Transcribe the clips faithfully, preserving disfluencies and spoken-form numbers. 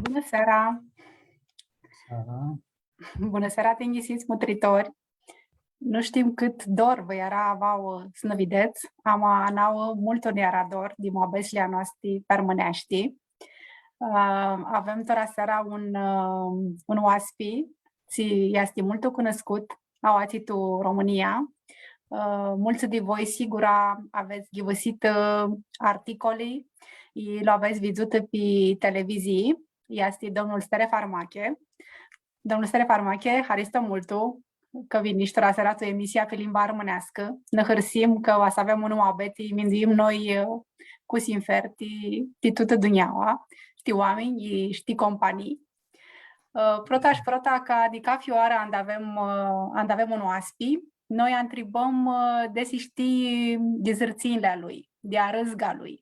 Bunã seara! Seara! Bunã seara, tinjisits mutritori! Nu shtim cãt dor vã eara a vauã s-nã videts, ama a nauã multu nã eara dor di muabetsli a noasti pi armãneashti. Ã, avem tora seara un, ã, un oaspi, tsi easti multu cunuscut, aoatsi tu Romãnia. Ã, multsã di voi sigura avets ghivãsitã, ã, articoli, i lu avets vidzutã pi televizii. Easti domnul Stere Farmache. Domnul Stere Farmache, haristo multu cã vinish tora seara tu emisia pi limba armãneascã. Nã hãrsim cã va s-avem unã muabeti, minduim noi, ã, cu sinfer ti, ti tutã dunjaua, shi ti oaminj, shi ti companii. Ã, prota shi prota, ca di cafi oarã anda avem, ã, anda avem un oaspi, noi antribãm, ã, desi shtii di zãrtsinjli a lui, di arãzga lui.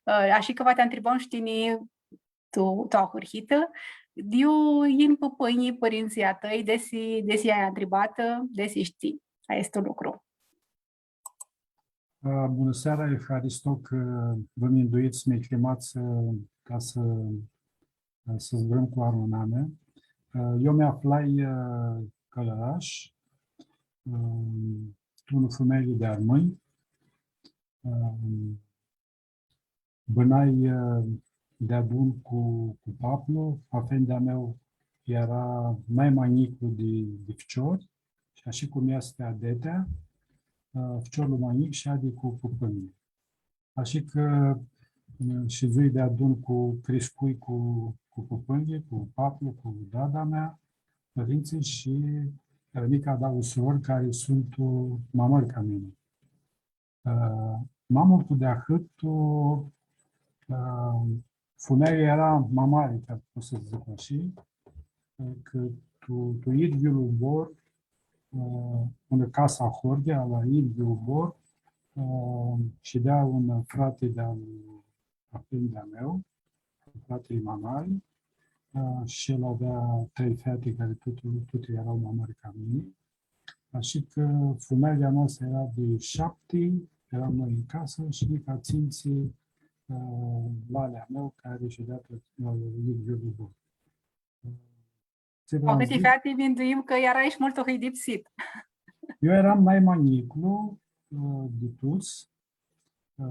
Ã, ashi cã va ti antribãm shi tini, tu, tu ahurhitã, di iu yin pãpãnjlji, pãrintsãlj a tãi, desi, desi ai antribatã, desi shtii aestu lucru. A, bunã seara, haristo cã vã minduits, mi cljimats, ã, ca s-, ã, s-zburãm cu armãnamea. Ã, eu mi aflai, ã, Cãlãrash, ã, tu unã fumealji di armãnj. Ã, bãnai, ã, deadun cu, cu paplu, afendi a meu eara ma, ma njiclu di, di ficiori, shi ashi cum easti adetea, ã, ficiorlu ma njic shadi cu pãpãnjlji. Ashi cã, ã, shidzui deadun cu, criscui cu, cu pãpãnjlji, cu paplu, cu dada mea, pãrintsãlj shi, ã, nica dauã surori cari suntu ma mãri ca mini. Ã, ma multu di ahãt, ã, fumealja eara ma mari, ca pot s-dzãc ashi, ã, cã tu, tu idyiul ubor, ã, unã casã ahoryea, la idyiul ubor, ã, shidea un frati di-al afendi a meu, fratili ma mari, ã, shi el avea trei feati cari tuti, tuti eara ma mãri ca mini. Ashi cã fumealja a noastrã eara di shapti, earam noi tu casã shi nica tsintsi, ã, lali a meu cari shidea tu, ã, idyiul ubor. Tsi vream s-dzãc? Ahãti feati, minduim cã earai shi multu hãidipsit. Eu earam ma, ma njiclu, ã, di tuts, ã,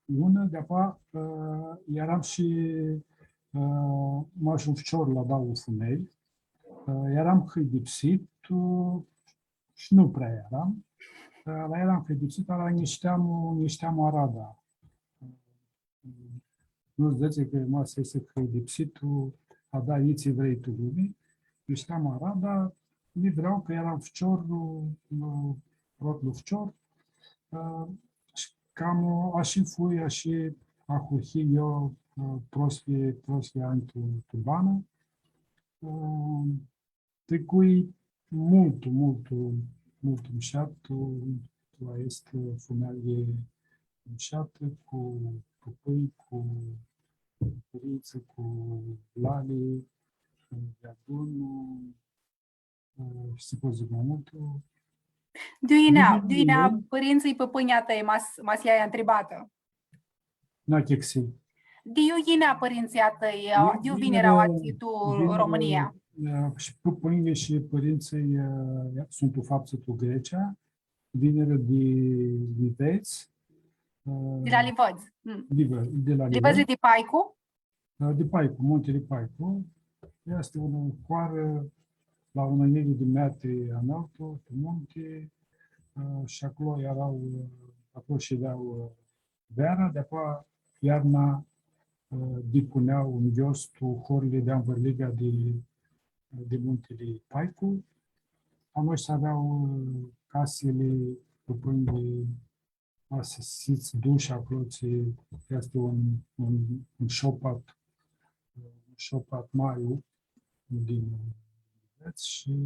unã, di-apoea, ã, earam shi, ã, mash un ficior la dauã fumelj, ã, earam hãidipsit, ã, shi nu prea earam, ã, la earam hãidipsit, la nji shteam, nji shteam arada. Nu s-dzãtsi cã ma s-easti hãidipsit, tu, a da, itsi vrei tu lumi. Nji shteam arada, nji vreau cã earam ficior, ã, protlu ficior, ã, shi cam, ã, ashi fui, ashi ahurhii eu, ã, prosli, prosli anj tu, tu banã. Ã, tricui multu, multu, multu mushat, tu, tu aestã fumealji mushatã, cu, cu pãpãnj, cu pãrintsã, cu lali, deadun, ã, shi s-pot s-dzãc ma multu. Di iu yinea, di iu yinea pãrintsãlj, pãpãnjlji a tãi, ma s-, ma s-lj-ai ntribatã? Nu achicãsii. Di iu yinea pãrintsãlj a tãi, di iu vinirã aoatsi tu Romãnia? Ã, shi pãpãnjlji shi pãrintsãlj, ã, suntu faptsã tu Grecia, vinirã di Livãdz, ã, di la Livãdz. Mm. Livã-, di la Livãdz. Livãdzli di Paicu? Ã, di Paicu, Muntili Paicu. Easti unã hoarã la unã njilji di metri analtu, pi munti, ã, shi aclo eara, ã, aclo shidea, ã, veara, di-apoea iarna, ã, dipunea nghios tu horli di anvãrliga di, di Muntili Paicu. Anush s-avea, ã, casili, pãpãnjlji, ma s-hits dush aclo, tsi easti un, un, un shopat, un shopat mari di Livãdz shi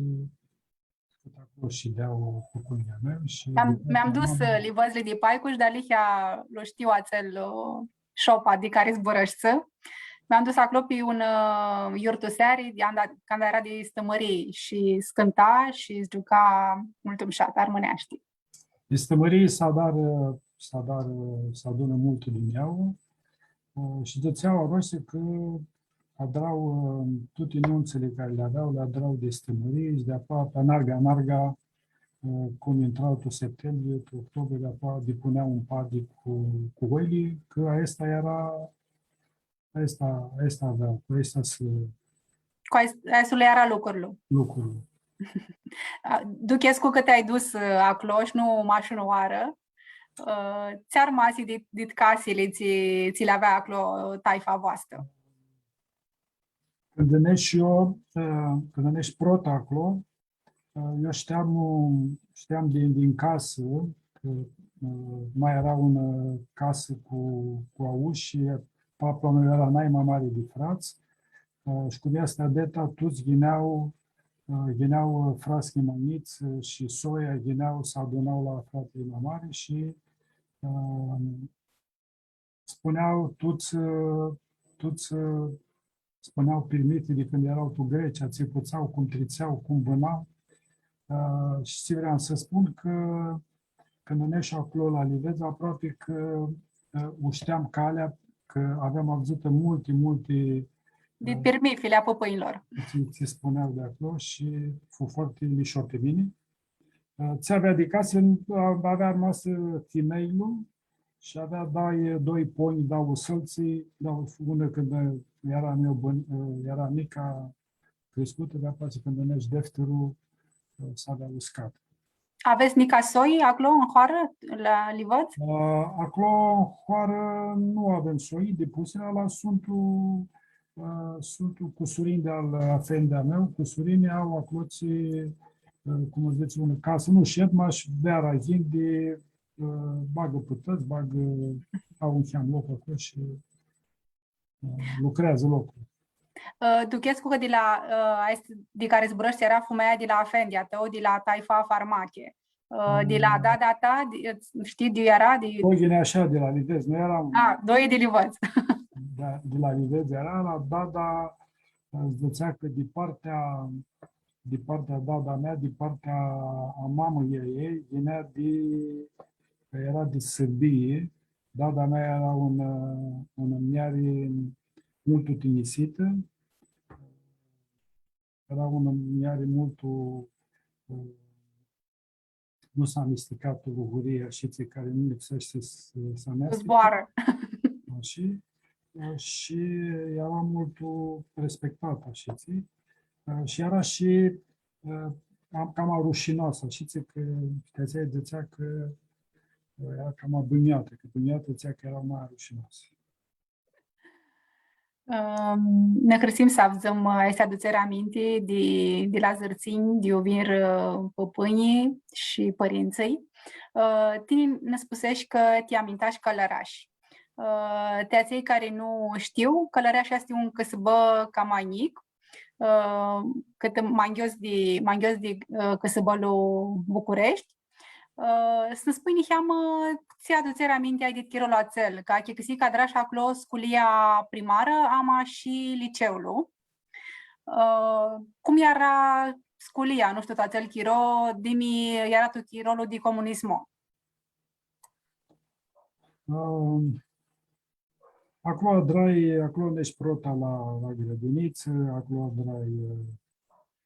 aclo shidea pãpãnjlji a mei shi... Mi-am, mi-am dus, ã, Livãdzli di Paicu shi dealihea lu shtiu atsel, ã, shopat di cari zburãshti. Mi-am dus aclo pi unã, ã, yiurtuseari, di anda, canda eara di Stãmãrii shi s-cãnta shi s-giuca multu mushat armãneashti. Di Stãmãrii s-adarã, s-adarã, s-adunã multu dunjaua, ã, shi dzãtsea arosi cã, adrau, ã, tuti nuntsãli cari li avea, li adrau di Stãmãrii, shi di-apoea, pi anarga, anarga, ã, cum intrau tu septembrie, tu octobrie, di-apoea dipunea un padi cu, cu oili, cã aestã eara, aestã, aestã avea, cu aestã s-, Cu aes-, aestu lã eara lucrul. Lucrul. A, duchescu cã ti-ai dus, ã, aclo shi nu mash unã oarã, ã, tsi armasi di, di casili tsi, tsi li avea aclo taifa voastrã? Cãndu neshu eu, ã, cãndu neshu prota aclo, ã, eu shteam, ã, shteam di, di casã, cã, ã, ma eara unã, ã, casã cu, cu aushi, paplu a meu eara nai ma mari di frats, ã, shi cum easti adeta, tuts yinea, ã, yinea, ã, fratslji ma njits, ã, shi soia yinea, s-aduna la fratili ma mari shi, ã, spunea tuts, ã, tuts, ã, spunea pirmithili di cãndu eara tu Grecia, tsi fãtsea, cum tritsea, cum bãna. Ã, shi tsi vream s-spun cã cãndu neshu aclo la Livedz, aproapi cã, ã, u shteam calea, cã aveam avdzãtã multi, multi, di, ã, pirmithili a pãpãnjlor. Tsi, tsi spunea di aclo shi fu foarte lishor ti mini. Ã, tsi avea di casã, ã, avea armasã thimeljlu shi avea doi, doi ponj, dauã sãltsi, dauã, unã cãndu earam eu bãn-, ã, eara nica criscutã, di-apoea cãndu neshu deftirlu, ã, s-avea uscatã. Avets nica soi aclo, tu hoarã, la Livãdz? Ã, aclo, tu hoarã, nu avem soi di pusili, ala suntu, ã, suntu cusurinj di al afendi a meu, cusurinj au aclo tsi, ã, cum s-dzãtsi, unã casã, nu shed, mash veara yin di, ã, bagã pãtãts, bagã, au un niheam loc aclo shi, ã, lucreadzã loclu. Ã, duchescu cã di la, ã, aestã di cari zburãshti eara fumealja di la afendi a tãu, di la taifa Farmache. Ã, di la, ã, dada ta, di, shtii, di eara, di... Doi yinea ashi, di la Livedz, nu eara un... A, doi di Livedz. Da, di la Livedz eara, la dada, ã, dzãtsea cã di partea, di partea dada mea, di partea a mamãljei a ljei, yinea di, eara di Sãrbii, dada mea eara un, ã, unã muljeari multu tinjisitã, eara unã muljeari multu, ã, nu s-amestica tu lugurii, ashitsi, cari nu lipseashti s-, s-ameastichi. Zboarã. Ashi, ã, shi eara multu respectatã, ashitsi, ã, shi eara shi, ã, cam, cama rushinoasã, ashitsi, cã ti atsea dzãtsea cã, ã, eara cama bãniatã, cã bãniatã dzãtsea cã eara ma rushinoasã. Ãm, nã hãrsim s-avdzãm, ã, aestã adutseri aminti di, di la zãrtsinj, di iu vinirã, ã, pãpãnjlji shi pãrintsãlj. Ã, tini nã spuseshi cã ti amintashi Cãlãrash. Ã, ti atselj cari nu shtiu, Cãlãrash easti un cãsãbã cama njic, ã, cãtã ma nghios di, ma nghios di, ã, cãsãbãlu Bucureshti. Ã, s-nã spunj niheamã tsi adutseri aminti ai di chirolu atsel, cã achicãsii cã adrash aclo sculia primarã, ama shi liceulu. Ã, cum eara sculia, nu shtiu, tu atsel chiro, dimi eara tu chirolu di comunismo? Ãm, aclo adrai, aclo neshu prota la, la grãdinitsã, aclo adrai, ã,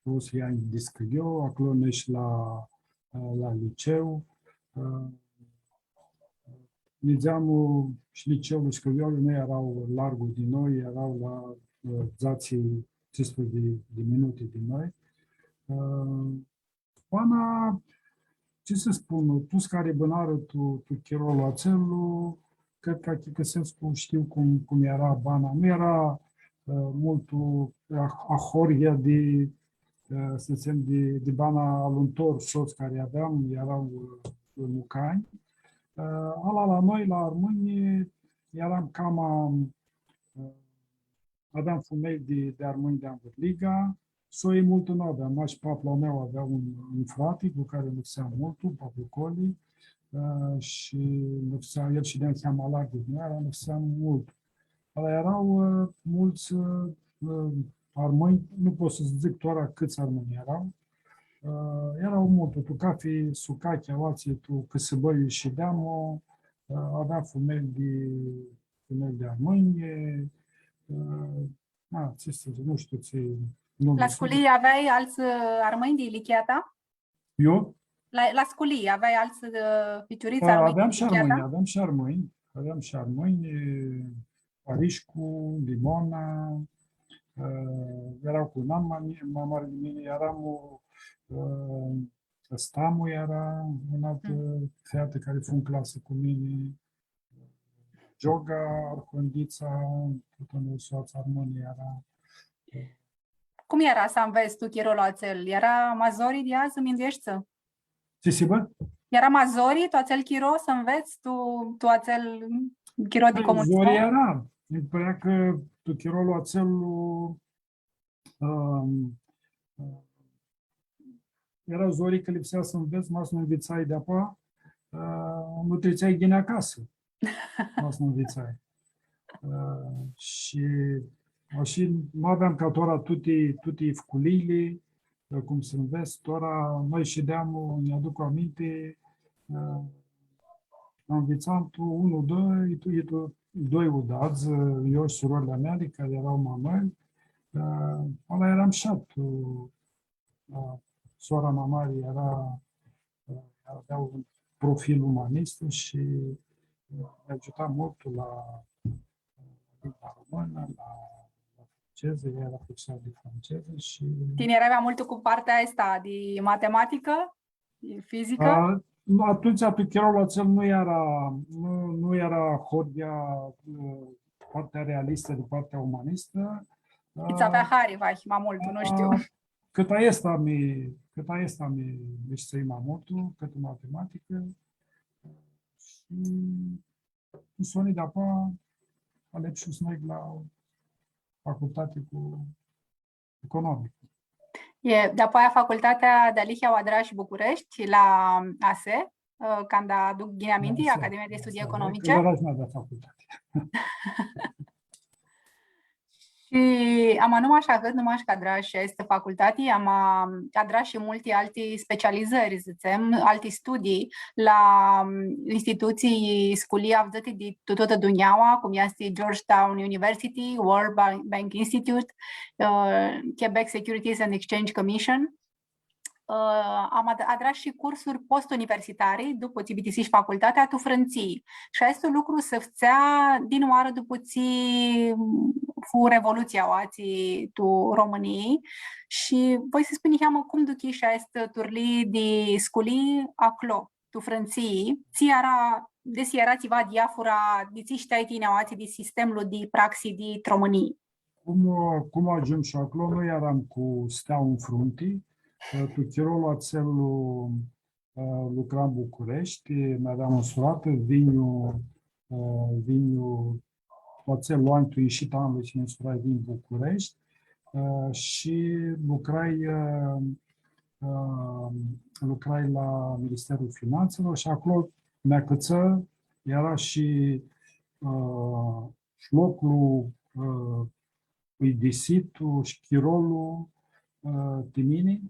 doi anj di scãliu, aclo neshu la, ã, la liceu. Ã, nidzeam, ã, shi liceulu shi scãliolu nu eara largu di noi, eara la, ã, dzatsi, tsisprãdzatsi di, di minuti di noi. Ã, Bana, tsi s-spun, tuts cari bãnarã tu, tu chirolu atsel, cred cã achicãsescu, shtiu cum, cum eara bana. Nu eara, ã, multu a-, ahoryea di, ã, s-dzãtsem, di, di bana a altor sots cari aveam, eara, ã, mucanj. Ã, ala la noi, la armãnj, earam cama, ã, aveam fumelj di, di armãnj di anvãrliga, soi multu nu aveam, mash paplu a meu avea un, un frati cu cari nã fãtseam multu, paplu Coli, ã, shi nã fãtsea, el shidea niheamã alargu di noi, ala nã fãtseam multu. Ala eara, ã, multsã, ã, armãnj, nu pot s-dzãc tora cãts armãnj eara, ã, eara multu, tu cafi sucachi, aoatsi, tu cãsãbã iu shideam, ã, avea fumelj di fumelj di armãnj, ã, a, tsi s-dzãc, nu shtiu tsi, nu, la sculii aveai altsã, ã, armãnj di ilichia ta? Eu? La, la sculii aveai altsã, ã, ficiurits, ã, armãnj di ilichia ta? Aveam shi armãnj, aveam shi armãnj, aveam shi armãnj, e, Pariscu, Dimona, ã, eara cu un an ma, ma mari di mini, eara, ã, Stamu eara un altu, mm, featã cari fu tu clasã cu mini, Gioga, Arconditsa, tutã unã soatsã armãnã eara. Cum eara s-anvets tu chirolu atsel? Eara ma zori di adzã, mindueshti? Tsi s-hibã? Eara ma zori tu atsel chiro s-anvets tu, tu atsel chiro di comunismu? Zori eara. Nji pãrea cã tu chirolu atsel, ãm, eara zori cã lipsea s-anvets, ma s-nu nvitsai di-apoea, ã, nu tritseai ghini acasã, ma s-nu nvitsai. Ã, shi, ashi, nu aveam ca tora tuti, tuti fculiili, ã, cum s-anvets, tora noi shideam, nj-aduc aminti, ã, anvitsam tu unu, doi, tu, tu, doi udadz, ã, eu shi surãrli a meali, cari eara ma mãri, ã, ala eara mushat, ã, sora ma mari eara, avea un profil umanist shi, ã, mi agiuta multu la, ã, limba românã, la, la francezã, ea eara profesoarã di francezã shi... Tini earai ma multu cu partea aestã di matematicã, di fizicã? A, nu, atumtsea, tu chirolu atsel nu eara, nu, nu eara horyea, ã, partea realistã di partea umanistã. Ã, its avea hari, vahi, ma multu, nu shtiu. A, cãtã aestã mi, cãtã aestã mi, mi shtei ma multu, cãtã matematicã. Shi tu soni di-apoea alepshu s-neg la facultati cu economicã. E, di-apoea facultatea dealihea u adrash Bucureshti, la ASE, ã, canda aduc ghini aminti, Academia de Studii Economice. Canda eara shi mea di facultati. Shi ama nu mash ahãt, nu mash cã adrash aestã facultati, ama adrash shi multi alti specializãri, dzãtsem, alti studii la, ãm, institutsii, sculii avdzãti di tu tutã dunjaua, cum easti Georgetown University, World Ban-, Bank Institute, ã, Quebec Securities and Exchange Commission. Ã, am ad-, adrash shi cursuri postuniversitari, dupã tsi bitisish facultatea, tu Frãntsii. Shi aestu lucru s-fãtsea dinãoarã dupã tsi fu revolutsia aoatsi tu Romãnii. Shi voi s-spunj niheamã cum duchish aestã turlii di sculii aclo, tu Frãntsii, tsi eara, desi eara tsiva diafura di tsi shteai tini aoatsi di sistemlu di praxi di Romãnii. Cum, cum agiumshu aclo, noi earam cu Steaua tu frunti, tu chirolu atsel, ã, lucram Bucureshti, mi aveam unã suratã, vinju, ã, vinju, tu atsel an, tu ishita anlui, shi nj-nsurai, vinj Bucureshti, ã, shi lucrai, ã, ã, lucrai la Ministerul Finanțelor shi aclo mi acãtsã, eara shi, ã, shi loclu, ã, uidisitu shi chirolu, ã, ti mini,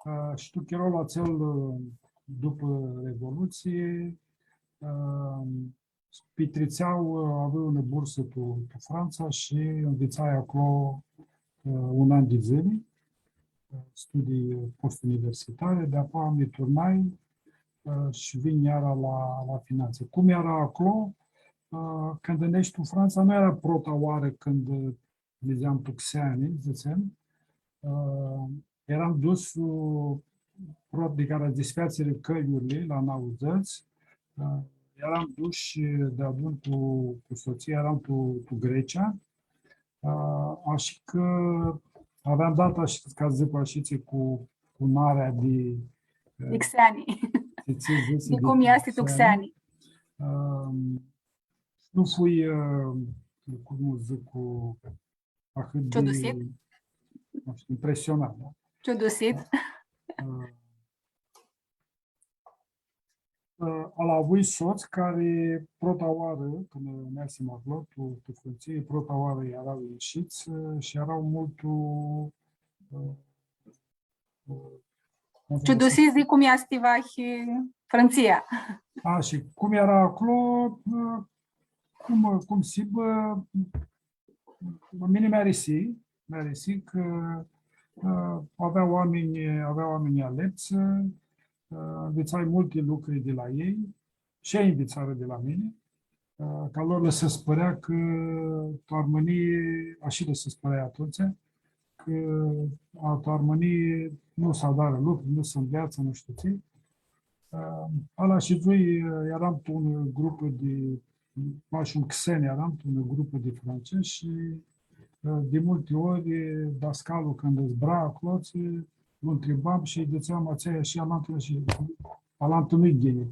ã, shi tu chirolu atsel, ã, dupã Revolutsii, ã, pitritsea, ã, avui unã bursã tu, tu Frantsa shi nvitsai aclo, ã, un an di dzãli, ã, studii, ã, postuniversitari, di-apoea mi turnai, ã, shi vinj iara la, la Finanțe. Cum eara aclo, ã, cãndu neshu tu Frantsa, nu eara prota oarã cãndu, ã, nidzeam tu xeani, dzãtsem, ã, earam dus, ã, prota di cari s-disfeatsirã cãljurli la nauãdzãts, ã, earam dus deadun cu, cu sotsia, earam tu, tu Grecia, ã, ashi cã aveam datã, ashi, ca s-dzãc, ashi, cu, cu narea di, ã, di xeani. Di cum easti tu xeani. Ã, nu fui, ã, cum s-dzãc, cu ahãt di, ciudusit? Nu shtiu, impresionat, da? Ciudusit. Da? Ã, ã, ala avui sots cari prota oarã, cãndu neasim aclo, tu, tu Frãntsii, prota oarã eara ishits, ã, shi eara multu, ã, Ciudusits di cum easti vahi Frãntsia. A, shi cum eara aclo, cum, cum s-hibã, mini mi-arisi, mi-arisi cã, ã, avea oaminj, avea oaminj aleptsã, ã, nvitsai multi lucri di la elj, shi elj nvitsarã di la mini, ã, cã a lor lã si pãrea cã tu Armãnii, ashi lã si pãrea atumtsea, cã a, tu Armãnii nu s-adarã lucri, nu s-nveatsã, nu shtiu tsi. Ã, ala shidzui, ã, earam tu un grupu di, mash un xen earam, tu un grupu di francezi shi, ã, di multi ori, dascalu, cãndu zbura aclo, tsi, lu ntribam shi lji dzãtseam atsea shi alantã shi alantã nu-i ghini.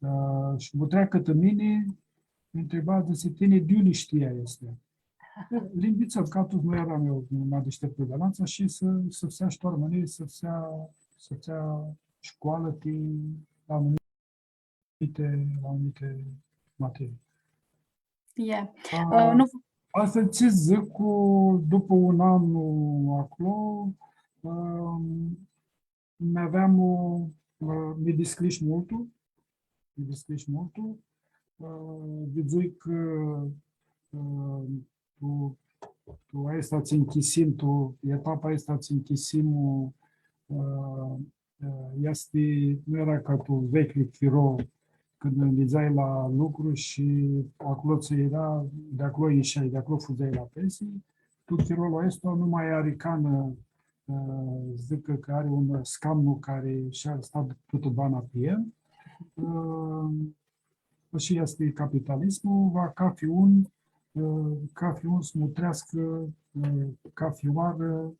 Ã, shi mutrea cãtã mini, mi ntriba, dzãtsi, tini di iu li shtii aesti? Li nvitsãm, cã atumtsea nu earam eu ma dishteptu di alantsã shi s-, s-fãtsea shi tu Armãnii, s-fãtsea, s-fãtsea shcoalã ti, la anumite, la anumite materii. E. Ã, Ã, nu altfel, tsi dzãc, cu, dupã un an aclo, ã, mi aveam, ã, mi dishcljish multu, mi dishcljish multu, ã, vidzui cã, ã, tu, tu aestã tsi nchisim, tu etapa aestã tsi nchisim, ã, ã, easti, nu eara ca tu veclju chiro, cãndu nidzeai la lucru shi aclo tsi eara, di aclo isheai, di aclo fudzeai la pensii. Tu chirolu aestu nu ma ari canã, ã, dzãcã cã ari un scamnu cari shi ari, sta tutã bana pi el. Ã, shi easti capitalismul, va cafi un, ã, cafi un s-mutreascã, ã, cafi oarã,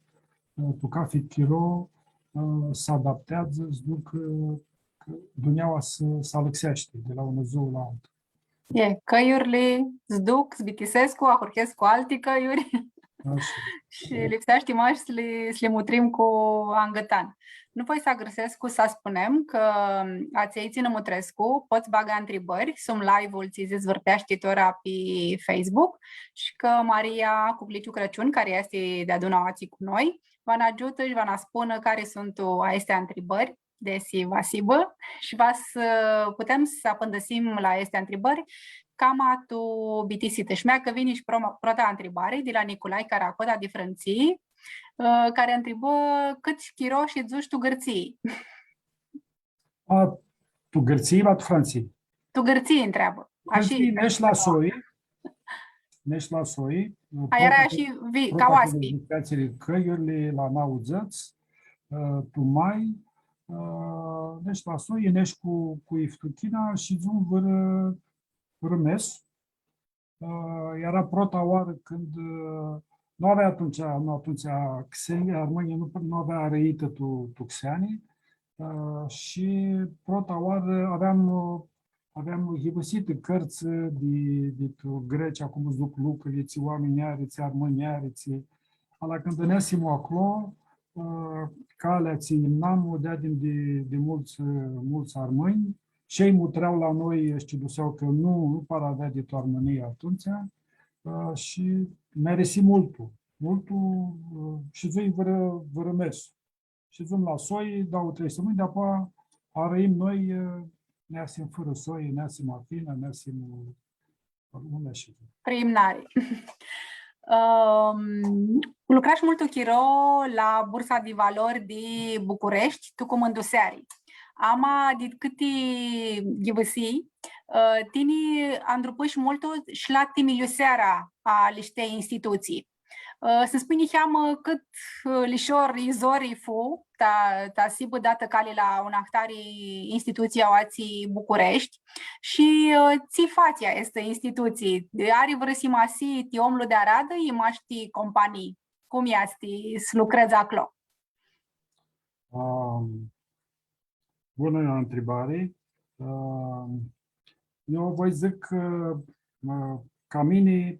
ã, tu cafi chiro, ã, s-adapteadzã, s-ducã, cã dunjaua s-, s-alãxeashti di la unã dzuã la altã. E, cãljurli s-duc, s-bitisescu, ahurhescu alti cãljuri. Ashi. Shi lipseashti mash s-li, s-li mutrim cu angãtan. Nu voi s-agãrshescu s-spunem cã atselj tsi nã mutrescu, pot s-bagã ntribãri, sum live-ul tsi s-dizvãrteashti tora pi Facebook, shi cã Maria Cucliciu Crãciun, cari easti deadun aoatsi cu noi, va nã agiutã shi va nã spunã cari suntu aesti ntribãri, desi va s-hibã, shi va s-, putem s-apãndãsim la aesti ntribãri, cama tu bitisitã. Shi mea cã vini shi pro-, prota ntribari di la Niculai Caracota di Frãntsii, ã, cari ntribã cãt chiro shidzush tu Gãrtsii. A, tu Gãrtsii, la tu Frãntsii? Tu Gãrtsii ntreabã. Ashi. Gãrtsii, nesh la soi. Nesh la soi. A, eara prota shi vi-, prota ca oaspi. Cãljurli la nauãdzãts, ã, tu mai, ã, nesh la soi, nesh cu, cu Iftuchina, shidzum vãrã, vãrã mes. Ã, eara prota oarã cãndu, ã, nu avea atumtsea, nu atumtsea xenj, armãnjlji nu, nu avea arãitã tu, tu xeani, ã, shi prota oarã aveam, ã, aveam yivãsitã cãrtsã di, di tu Grecia, cum s-duc lucrili, tsi oaminj ari, tsi armãnj ari, tsi, ala cãndu neasim aclo, ã, calea tsi imnam, u deadim di, di multsã, multsã armãnj, shi elj mutrea la noi, shi dutsea cã nu, nu para avea di tu Armãnii atumtsea, ã, shi mi-arisi multu, multu, ã, shidzui vãrã, vãrã mes. Shidzum la soi, dauã, trei stãmãnj, di-apoea arãim noi, ã, neasim fãrã soi, neasim Athina, neasim, ã, unã shi Preliminari. Ãm, lucrash multu chiro la Bursa di Valori di Bucureshti, tu cumãnduseari. Ama, di cãti ghivãsii, ã, tini andrupãshi multu shi la timiliusearea a alistei institutsii. Ã, s-nji spunj niheamã cãt, ã, lishor i zori fu, ta, ta s-hibã datã cali la unã ahtari institutsii aoatsi Bucureshti, shi, ã, tsi fatsi aestã institutsii? Ari vãrã simasii ti omlu di aradã, i mash ti companii? Cum easti s-lucredz aclo? Ãm, bunã ntribari. Ãm, eu voi dzãc cã, ã, ca mini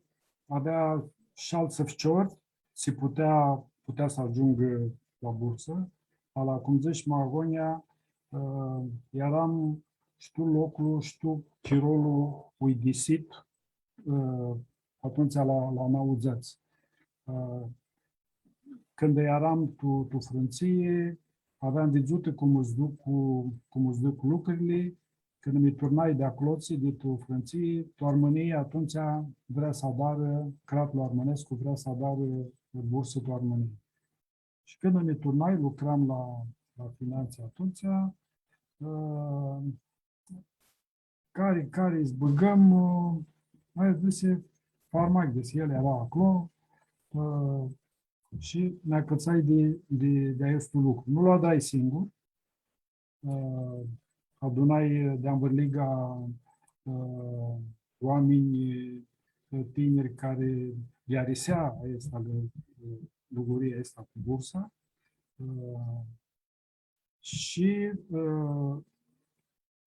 avea shi altsã ficiori, tsi putea, putea s-agiungã la bursã, ala, cum dzãts, ma agonja, ã, earam shi tu loclu, shi tu chirolu uidisit, ã, atumtsea la, la nauãdzãts. Ã, cãndu earam tu, tu Frãntsii, aveam vidzutã cum s-duc, cum s-duc lucrili, cãndu mi turnai di aclotsi, di tu Frãntsii, tu Armãnii, atumtsea vrea s-adarã, cratlu armãnescu vrea s-adarã bursã tu Armãnii. Shi cãndu mi turnai, lucram la, la finantsi atumtsea, ã, cari, cari s-bãgãm, ã, ma dzãsi, Farmac, dzãsi, el eara aclo, ã, shi mi acãtsai di, di, di aestu lucru. Nu lu adrai singur, ã, adunai di anvãrliga, ã, oaminj, ã, tiniri cari lj-arisea aestã, ã, luguria aestã cu bursa, ã, shi, ã,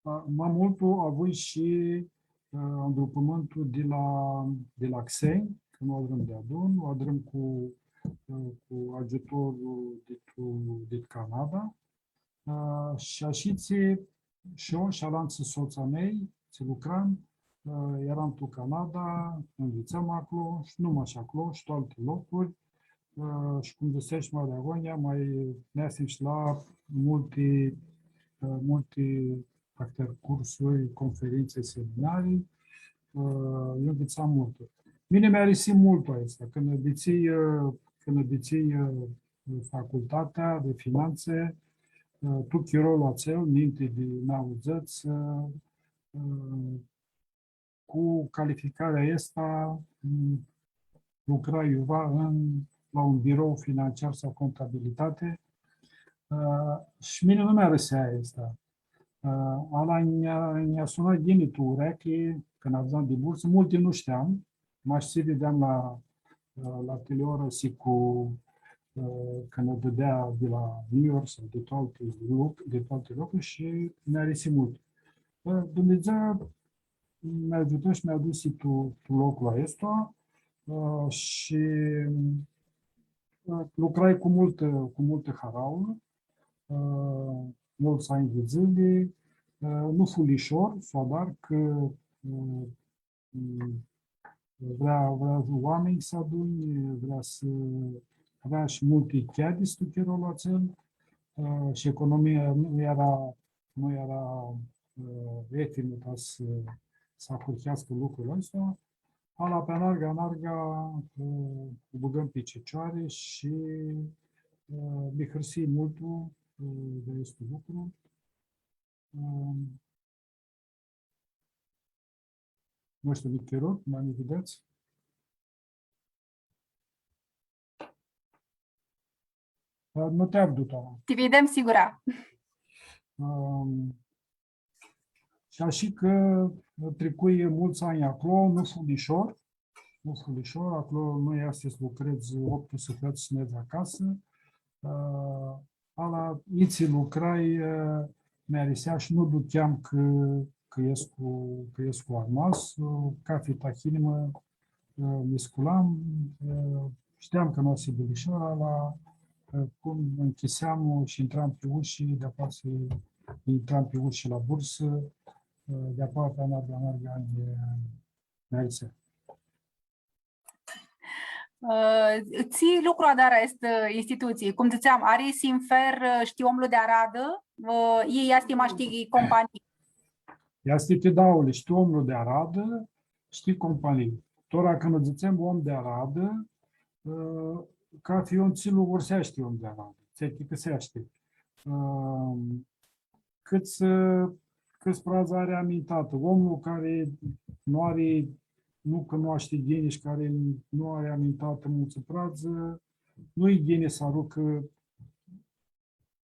a, ma multu avui shi, ã, andrupãmintul di la, di la xenj, cã nu adrãm deadun, u adrãm cu, ã, cu agiutorlu di tu, di Canada. Ã, shi ashitsi, shi eu, shi alantsã sots a mei, tsi lucram, ã, earam tu Canada, nvitsam aclo, shi nu mash aclo, shi tu alti locuri. Ã, shi cum dzãtseai ma di agonja, ma neasim shi la multi, ã, multi ahtãri cursuri, conferintsi, seminarii, ã, eu nvitsam multu. Mini mi-arisi multu aestã, cãndu bitisii, ã, cãndu bitisii, ã, facultatea di finantsi, ã, tu chirolu atsel, ninti di nauãdzãts, ã, ã, cu calificarea aestã, m, lucrai iuva în, la un birou financiar sau contabilitate, ã, shi mini nu mi-arisea aestã. Ã, ala nj-a, nj-a sunat ghini tu ureclji, cãndu avdzam di bursã, multi nu shteam, mash tsi videam la, ã, la teleorã, shi cu, ã, cãndu dãdea di la New York sau di tu alti loc, di tu alti locuri shi mi-arisi multu. Ã, Dumnidzã mi agiutã shi mi adusi tu, tu loclu aestu, ã, shi, ã, lucrai cu multã, cu multã harauã, ã, multsã anj di dzãli, ã, nu fu lishor s-u adari, cã, ã, vrea, vrea oaminj s-adunj, vrea s-, avea shi multi cheadi tu chirolu atsel, ã, shi economia nu eara, nu eara, ã, eftinã ta s-, s-ahurheascã lucrul aestu. Ala pi anarga, anarga, ã, u bãgãm pi cicioari shi, ã, mi hãrsii multu, ã, di aestu lucru. Ã, Nu shtiu, Victor, ma nji videts? Ã, nu ti avdu, Toma. Ti videm, sigura. Ãm, shi ashi cã tricui multsã anj aclo, nu fu lishor, nu fu lishor, aclo nu easti s-lucredz optu sãhãts shi nedz acasã. Ã, ala itsi lucrai, ã, mi-arisea shi nu ducheam cã, cã escu, cã escu armas, ã, cathi tahinimã, ã, mi sculam, ã, shteam cã nu va s-hibã lishor, ala, ã, cum nchiseam shi intram pi ushi, di-apoea s-intram pi ushi la bursã, ã, di-apoea pi anarga, anarga, ã, mi-arisea. Ã, tsi lucru adarã aestã institutsii? Cum dzãtseam, ari sinfer, ã, shi ti omlu di aradã, ã, i easti mash ti companii? Easti ti dauli, shi ti omlu di aradã, shi ti companii. Tora cãndu dzãtsem om di aradã, ã, cathi un tsi lu vurseashti om di aradã, tsi achicãseashti. Ã, cãts, ã, cãts pradz ari amintatã. Omlu cari nu ari, nu cunoashti ghini shi cari nu ari amintatã multsã pradz, nu-i ghini s-arucã,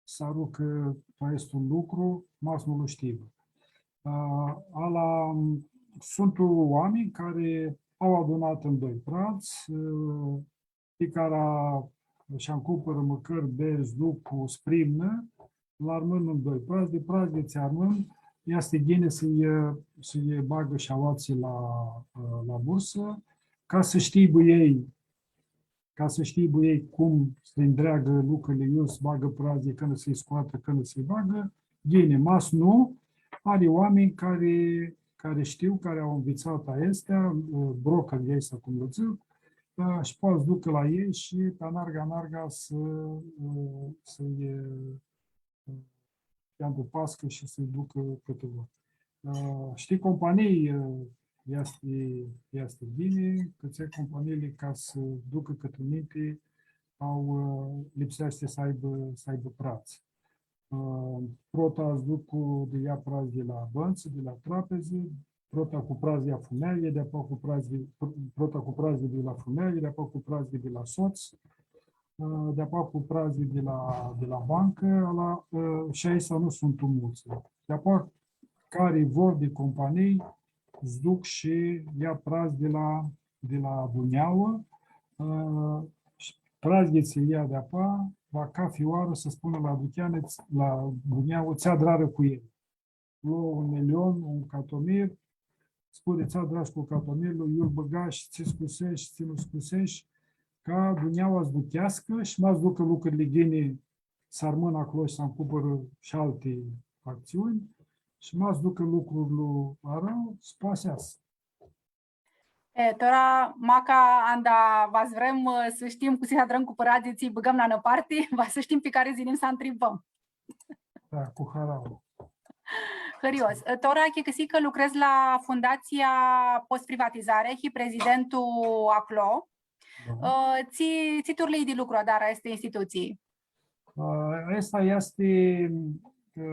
s-arucã aestu lucru, ma s-nu lu shtibã. Ã, ala, suntu oaminj cari au adunatã ndoi pradz, ã, ti cara sh-ancupãrã mãcãri, beri, s-ducã, s-primnã, la armãn ndoi pradz, di pradz di tsi armãn, easti ghini s-lji, s-lji bagã shi aoatsi la, la bursã, ca s-shtibã elj, ca s-shtibã elj cum s-li ndreagã lucrili, iu s-bagã pradz, cãndu s-lji scoatã, cãndu s-lji bagã, ghini, ma s-nu, ari oaminj cari, cari shtiu, cari au nvitsatã aestã, broca di aestã, cum lã dzãc, ã, shi poati s-ducã la elj shi pi anarga, anarga s-, ã, s-lji, ã, lji andupascã shi s-lji ducã cãtã lor. Ã, shi ti companii, ã, easti, easti ghini, cã tsi companiili ca s-ducã cãtrã ninti, au, ã, lipseashti s-aibã, s-aibã pradz. Ã, prota s-duc cu, di ia pradz di la bãntsã, di la trapezi, prota cu pradz di la fumealji, deapoa cu pradz di, pr-, prota cu pradz di la fumealji, deapoa cu pradz di la sots, ã, deapoa cu pradz di la, di la bancã, ala, ã, shi aeshti nu suntu multsã. Deapoa cari vor di companii, s-duc shi ia pradz di la, di la dunjaua, ã, shi pradz tsi ia deapoa, va cafi oarã s-spunã la ducheani, la dunjaua, tsi adrarã cu el. Lo un milion, un catomir, spuni, tsi adrash cu catomirlu, iu-l bãgash, tsi scusesh, tsi nu scusesh, ca dunjaua s-ducheascã shi ma s-ducã lucrili ghini, s-armãnã aclo shi s-ancumpãrã shi alti actsiuni, shi ma s-ducã lucrurli arãu, s-paseasã. E, tora, maca anda va s-vrem, ã, s-shtim cu tsi s-adrãm cu pãradzlji, tsi bãgãm la nã parti, va s-shtim pi cari s-yinim s-ntribãm. Da, cu harauã. Hãrios. Tora, achicãsii cã lucredz la Fundatsia Post-Privatizare, hii prezidentul aclo. Da. Ã, tsi, tsi turlii di lucru adarã aestã institutsii? Ã, aestã easti, ã,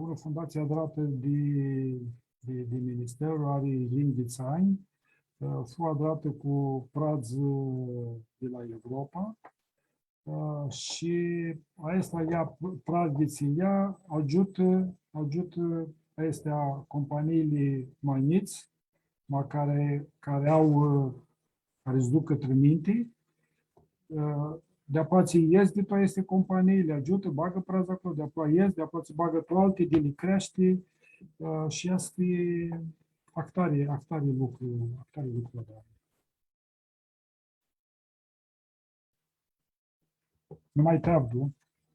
unã fundatsii adratã di, di, di ministerlu, ari yinghits anj, ã, fu adratã cu pradz, ã, di la Evropa, ã, shi aestã ia pr-, pradz tsi ia, agiutã, agiutã, aesti companiili ma njits, ma cari, cari au, ã, cari s-duc cãtrã ninti, ã, deapoa tsi ies di tu aesti companii, li agiutã, bagã pradz aclo, deapoa ies, deapoa tsi bagã tu alti, di li creashti, ã, shi easti ahtari, ahtari lucru, ahtari lucru, da. Nu ma ti avdu.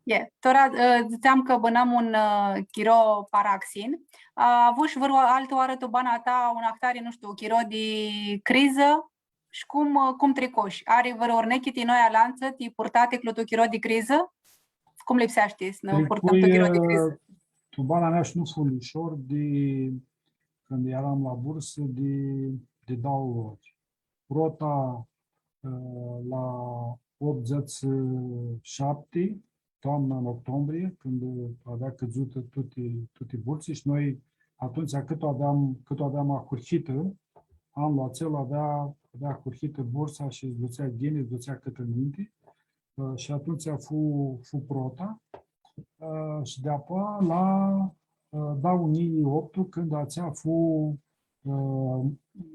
E, tora, ã, dzãtseam cã bãnãm un, ã, chiro paraxin. Ã, avush vãrã altã oarã tu bana ta un ahtari, nu shtiu, chiro di crizã? Shi cum, ã, cum tricush? Ari vãrã urnechi ti noi alantsã, ti purtaticlu tu chiro di crizã? Cum lipseashti s-nã purtãm tu chiro di crizã? Tricui, ã, tu bana mea shi nu fu lishor di cãndu earam la bursã di, di dauã ori. Prota, ã, la optzeci și șapte, toamna, în octombrie, cãndu avea cãdzutã tuti, tuti bursi shi noi atumtsea cãt u aveam, cãt u aveam ahurhitã, anlu atsel avea, avea ahurhitã bursa shi s-dutsea ghini, s-dutsea cãtrã ninti, ã, shi atumtsea fu, fu prota, ã, shi deapoa la, ã, dauã njilji optu, cãndu atsea fu, ã,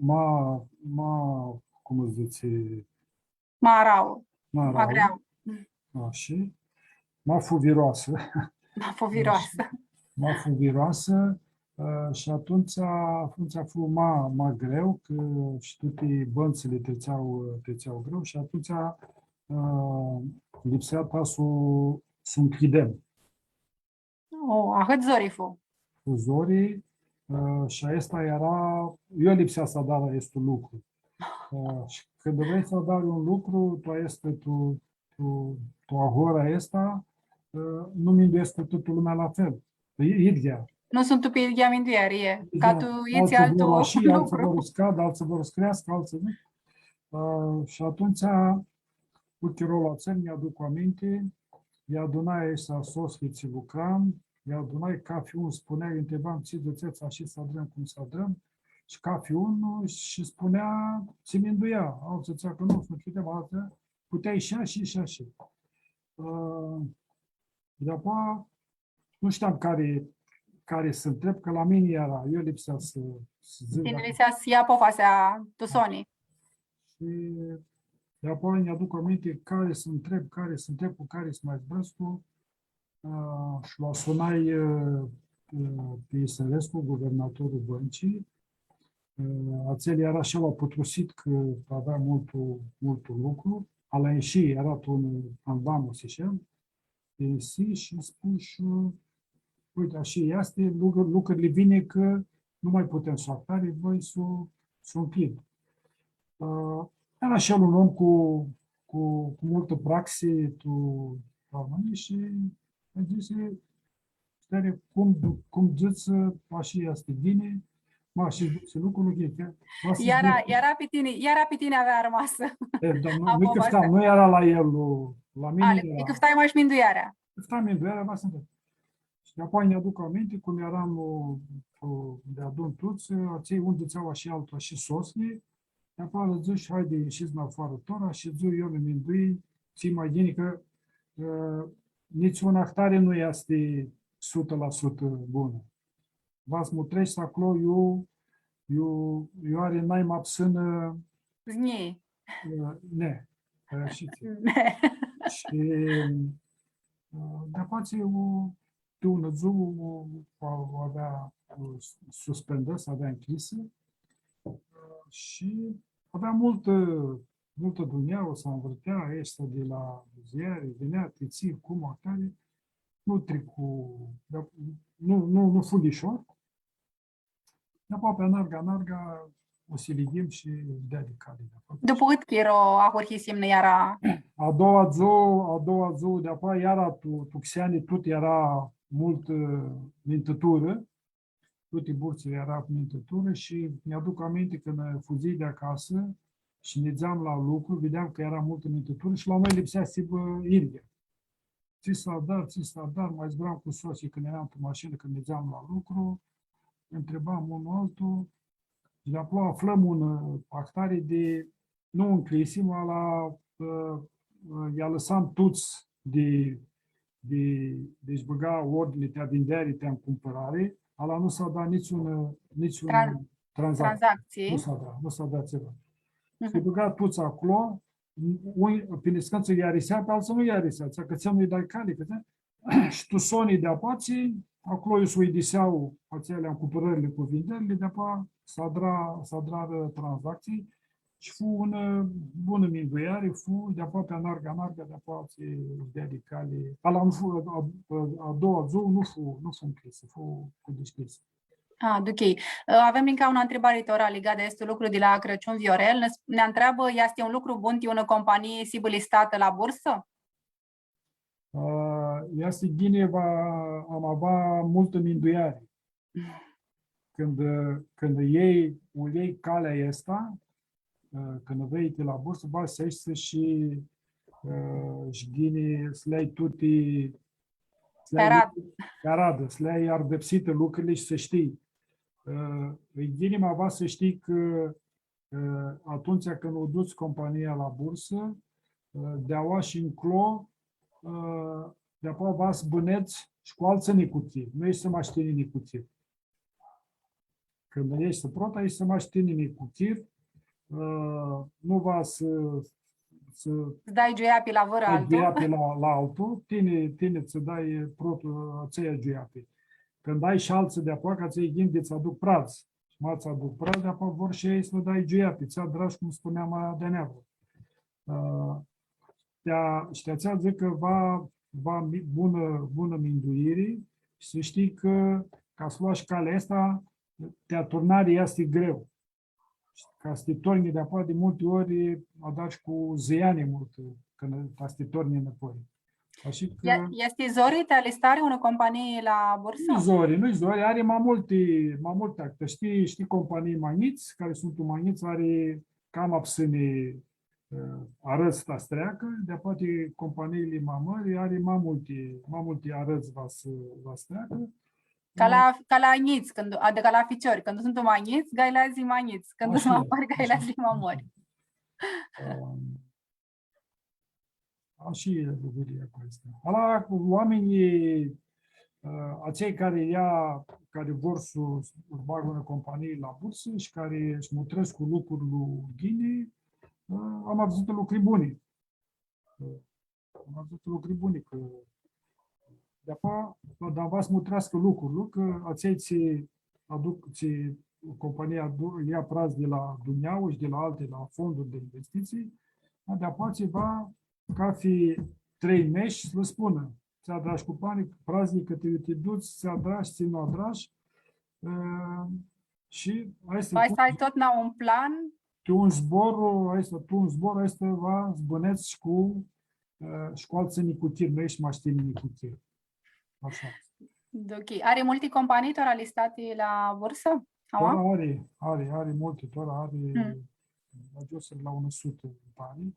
ma, ma, cum s-dzãtsi, ma arauã. Ma arauã. Ma greauã. Ashi. Ma fuviroasã. Ma fuviroasã. Ashi. Ma fuviroasã, ã, shi atumtsea, atumtsea fu ma, ma greu, cã shi tuti bãntsãli tritsea, tritsea greu, shi atumtsea, ã, lipsea ta s-u, s-u ncljidem. O, ahãt zori fu. Fu zori, ã, shi aestã eara, eu lipsea s-adar aestu lucru. Ã, shi cãndu vrei s-adari un lucru, tu aestã, tu, tu, tu ahoara aestã, ã, nu minduescu tutã lumea la fel. E idyea. Nu suntu pi idyea mindueari, e. Ca tu, idyea, itsi altsã altu vor ashi, altsã lucru. Vor s-cadã, altsã vor s-creascã, altsã nu. Ã, shi atumtsea, cu chirolu atsel, nj-aduc aminti, lj-adunai aeshti sots tsi lucram, lj-adunai, cafi un spunea, lji ntribam, tsi dzãtsets, ashi s-adrãm, cum s-adrãm, shi cafi un shi spunea tsi minduea, altsã dzãtsea cã nu, s-nã ncljidem, altsã, puteai shi ashi, shi ashi. Ã, deapoa, nu shteam cari, cari s-ntreb, cã la mini eara, eu lipsea s-, s-dzãc. Tini lipsea s-ljai apofasea tu soni. Shi deapoa nj-aduc aminti cari s-ntreb, cari s-ntreb, cu cari s-ma zburãscu, ã, shi lu sunai, ã, ã, pi Isărescu, guvernatorlu bãncii, ã, atsel eara shi el aputrusit cã avea multu, multu lucru, ala shi eara tu un andamus shi el, isi shi spush, uite, ashi easti, lucru-, lucrili vini cã nu ma putem s-u ahtari, voi s-u, s-u ncljid. Ã, eara shi el un om cu, cu, cu multã praxi tu Romãnii shi nji dzãsi, puteari, cum, cum dzãts, ashi easti ghini, ma, shi dzãtsi lucrul, e, va s-, iara, iara pi tini, iara pi tini avea armasã. E, dar nu, nu cãftam, nu eara la el, la mini eara. Cãftai mash minduearea. Cãftam minduearea, va s-ntreb. Shi di-apoea nj-aduc aminti cum earam, ã, ã, deadun tuts, ã, atselj un dzãtsea ashi, altu ashi, sotsli, di-apoea lã dzãsh, haidi, ishits nafoarã tora, shi dzãc, eu mi mindui, tsi ma ghini, cã, ã, nitsi unã ahtari nu easti sutã la sutã bunã. Va s-mutreshti aclo, iu, iu, iu ari nai ma psãnã, znjii. Ã, ne, ã, shi tsi. Ne. Shi, ã, di-apoea, u, tu unã dzuã, u, u avea, u suspendã, s-avea ncljisã, ã, shi avea multã, multã dunjauã, s-anvãrtea, aestã di la muzeari, vinea, ti tsi, cum, ahtari, nu tricu, da, nu, nu, nu fu lishor. Di-apoea, pi anarga, anarga, u silighim shi deadi cali di-apoea. Dupã cãt chiro ahurhisim nã iara? A doua dzuã, a doua dzuã di-apoea iara tu, tu xeani, tut eara multã, ã, mintãturã, tuti burtsãli eara mintãturã shi nj-aduc aminti cã nã fudzii di acasã shi nidzeam la lucru, videam cã eara multã mintãturã shi la noi lipsea s-hibã idyea. Tsi s-adar, tsi s-adar, ma zburam cu sotslji cãndu earam tu mashinã, cãndu nidzeam la lucru, ntribam unlu altu, shi di-aclo aflãm un, ã, ahtari di, nu ncljisi, ma la, ã, ã, lj-alãsam tuts di, di, di-sh bãga ordini ti vindeari, ti cumpãrari, ala nu s-adra nitsi un, ã, nitsi un, tran-, tranzac-, tranzactsii. Nu s-adra, nu s-adra tsiva. Mhm. Shi bãga tuts aclo, un, pi niscãntsã lj-arisea, pi altsã nu lj-arisea, dzãtsea cã tsi nu-lj dai cali, cã tsi-, shi tu soni di-apoea, aclo iu s-uidisea atseali cumpãrãrli cu vinderli, di-apoea s-adra, s-adrarã tranzactsii shi fu unã bunã mindueari, fu di-apoea pi anarga, anarga, di-apoea tsi deadi cali. Ala nu fu, a, a, a doua dzuã nu fu, nu fu ncljisã, fu cu dishcljisã. Ah, ok. Ã, avem nica unã ntribari tora ligã di aestu lucru di la Crãciun Viorel. Nã, nã ntreabã, easti un lucru bun ti unã companii s-hibã listatã la bursã? Ã, easti ghini, va, am avea multã mindueari. Cãndu, cãndu ljei, u ljei calea aestã, ã, cãndu vrei ti la bursã, va s-eshti shi, ã, shi ghini, s-li ai tuti, s-li ai, pi aradã, s-li ai ardãpsiti lucrili shi s-shtii. Ã, e ghini, ma va s-shtii cã, ã, atumtsea cãndu u duts compania la bursã, ã, di aoa shi nclo, ã, di-apoea va s-bãnedz shi cu altsã nicuchiri. Nu eshti mash tini nicuchir. Cãndu eshti prota, eshti mash tini nicuchir, ã, nu va s-, s-, s-dai giuiapi la vãrã altu. Giuiapi la, la altu, tini, tini tsã dai prota, atsea giuiapi. Cãndu ai shi altsã di-apoea, cã atselj ghini di tsã aduc pradz. Shi ma tsã aduc pradz, di-apoea vor shi elj s-lã dai giuiapi, tsi adrash, cum spuneam, ma di-aneavra. Ã, ti a-, shi ti atsea dzãc cã va, va mi-, bunã, bunã minduiri, shi s-shtii cã, ca s-loash calea aestã, ti aturnari easti greu. Shi ca s-ti tornji di-apoea, di multi ori, adari cu zãiani multu, cãndu ta s-ti tornji nãpoi. Ashi cã... Ia-, easti zori ti alistari unã companii la bursã? Nu-i zori, nu-i zori, ari ma multi, ma multi acti. Shtii, shtii companii ma njits, cari suntu ma njits, ari cama psãni, ã, arãdz ta s-treacã, di-apoea companiili ma mãri ari ma multi, ma multi arãdz va s-, va s-treacã. Ca la, ca la njits, cãndu, adicã ca la ficiori, cãndu suntu ma njits, ghini li adz ma njits, cãndu suntu ma mãri, ghini li adz ma mãri. Ãm, ashi e luguria cu aestã. Ala, cu oaminjlji, ã, atselj cari ia, cari vor s-, s-bagã unã companii la bursã shi cari sh-mutrescu lucrul ghini, ã, am avdzãtã lucri buni. Ã, am avdzãtã lucri buni, cã di-apoea, da, va s-mutreascã lucrul, cã atselj tsi aduc, tsi compania adu-, ia pradz di la dunjauã shi di la alti, la fonduri di investitsii, da, di-apoea tsi va, cathi trei mesh, s-lã spunã, tsi adrash cu banii, pradzlji, cãtse ti duts, tsi adrash, tsi nu adrash, ã, shi aestã... Va s-ai totna un plan? Tu un zbor, aestã, tu un zbor, aestã va s-bãnedz shi cu, ã, shi cu altsã nicuchiri, nu eshti mash tini nicuchir. Ashi. Ok. Ari multi companii tora listati la bursã? Aua? Tora ari, ari, ari multi, tora ari, mm, agiumsirã la unã sutã companii.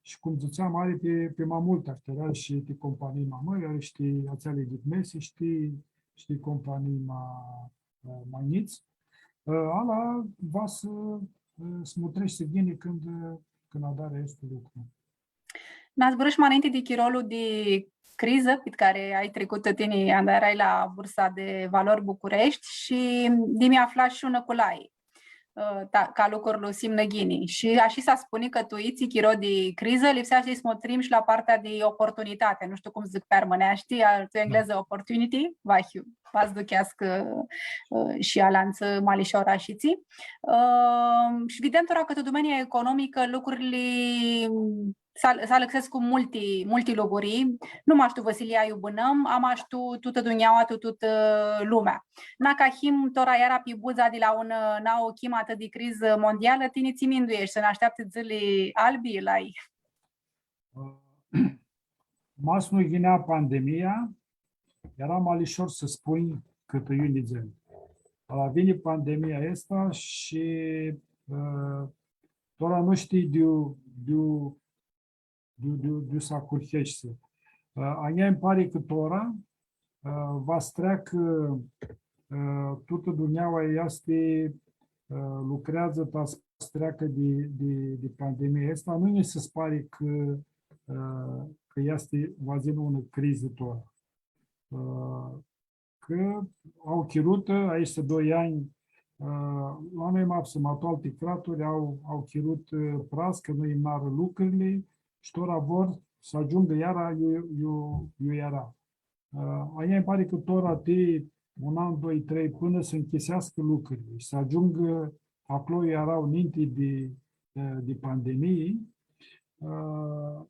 Shi cum dzãtseam, ari pi, pi ma multi ahtãri, ari shi ti companii ma mãri, ari shi ti atseali di mesi, shi ti, shi ti companii ma, ma njits. Ala va s-, s-mutreshti ghini cãndu, cãndu adari aestu lucru. Nã zburãsh ma ninti di chirolu di crizã, pit cari ai tricutã tini, anda earai la Bursa di Valori Bucureshti shi di mi aflash unã culai, ã, ta, ca lucrurli s-imnã ghini. Shi ashi s-spuni cã tu itsi chiro di crizã lipseashti s-mutrim shi la partea di oportunitati. Nu shtiu cum dzãc pi armãneashti, a, tu englezã opportunity, va hiu, va s-ducheascã, ã, shi alantsã ma lishor ashitsi. Ã, shi videm tora cã tu domenia economicã lucrurli s-al-, s-alãxescu multi, multi luguri, nu mash tu vãsilia iu bãnãm, ama shi tu, tutã dunjaua, tu tutã lumea. Na, ca him tora iara pi budza di la unã, ã, nauã chimã atã di crizã mondialã, tini tsi mindueshti, s-nã ashteaptã dzãli albi, lai? Ma s-nu yinea pandemia, eara ma lishor s-spunj cãtã iu nidzem. Ala vini pandemia aestã shi, ã, tora nu shtii di iu, di iu, di iu, di iu, di iu s-ahurheshti. Ã, a njia nji pari cã tora, ã, va s-treacã, ã, tutã dunjaua easti, ã, lucreadzã ta s-treacã di, di, di pandemia aestã. Nu nji si pari cã, ã, cã easti, va dzãc, unã crizã tora. Ã, cã au chirutã, aeshti doi anj, ã, la noi ma putsãn, ma tu alti craturi au, au chirutã, ã, pradz, cã nu imnarã lucrurli, shi tora vor s-agiungã iara iu, iu, iu eara. Ã, a njia nji pari cã tora ti un an, doi, trei, pãnã s-nchiseascã lucrurli shi s-agiungã aclo iu eara ninti di, ã, di pandemii, ã,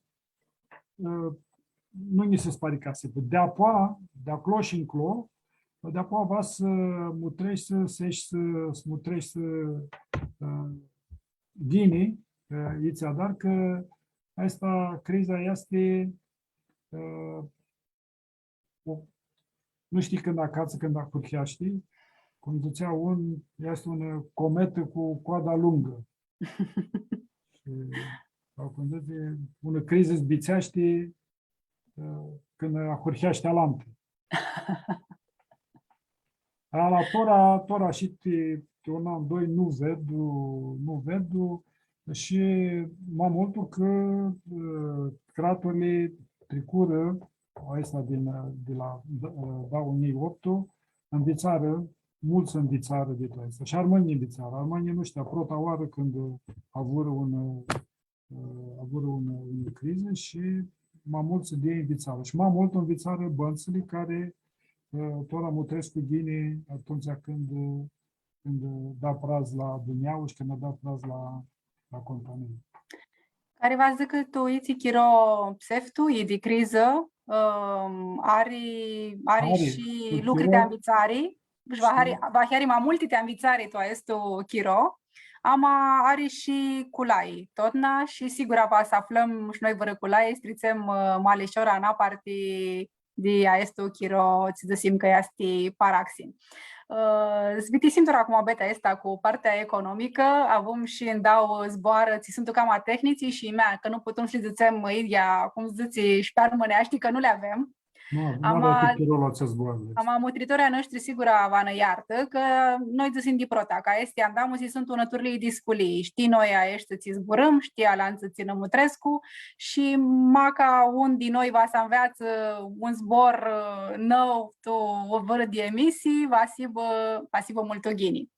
ã, nu nji si pari cã s-hibã. Di-apoa, di aclo shi nclo, di-apoa va s-mutreshti, s-, s-, s-mutreshti, ã, ghini, ã, itsi adari, cã aestã criza easti, ã, u-, nu shtii cãndu acatsã, cãndu ahurheashti, cum dzãtsea un, easti unã cometã cu coada lungã. Shi, sau cum dzãtsi, unã crizã s-bitseashti, ã, cãndu ahurheashti alantã. Ala tora, tora shi ti, ti un an, doi, nu vedu, nu vedu, shi ma multu cã, ã, craturli tricurã, aestã din, ã, di la, ã, dauã njilji optu, nvitsarã, multsã nvitsarã di tu aestã. Shi armãnjlji nvitsarã. Armãnjlji, nu shtiu, prota oarã cãndu avurã un, ã, avurã unã, unã crizã shi ma multsã di elj nvitsarã. Shi ma multu nvitsarã bãntsãli cari, ã, tora mutrescu ghini atumtsea cãndu, cãndu da pradz la dunjaua shi cãndu da pradz la, la companii. Cari va s-dzãcã cã tu itsi chiro pseftu, i di crizã, ãm, ari, ari shi lucri di anvitsari. Shi va ari, va ari ma multi ti anvitsari tu aestu chiro, ama ari shi culai, totna, shi sigura va s-aflãm shi noi vãrã culai, s-tritsem, ã, ma lishor anaparti di aestu chiro, tsi dzãsim cã easti paraxin. Ã, s-bitisim tora cu muabetea aestã cu partea economicã, avum shi ndauã zboarã, tsi suntu cama tehnitsi shi mea, cã nu putum s-li dzãtsem idyea, cum dzãtsi, shi pi armãneashti, cã nu li avem. Nu, nu ama, ari chiro atsea zboarã. Ama mutritorlji a noshtri sigura va nã iartã, cã noi dzãsim di prota, cã aesti andamusi suntu unã turlii di sculii. Shtii noi aeshti tsi zburãm, shtii alantsã tsi nã mutrescu, shi maca un di noi va s-anveatsã un zbor, ã, nãu, tu vãrã di emisii, va s-hibã, va s-hibã multu ghini.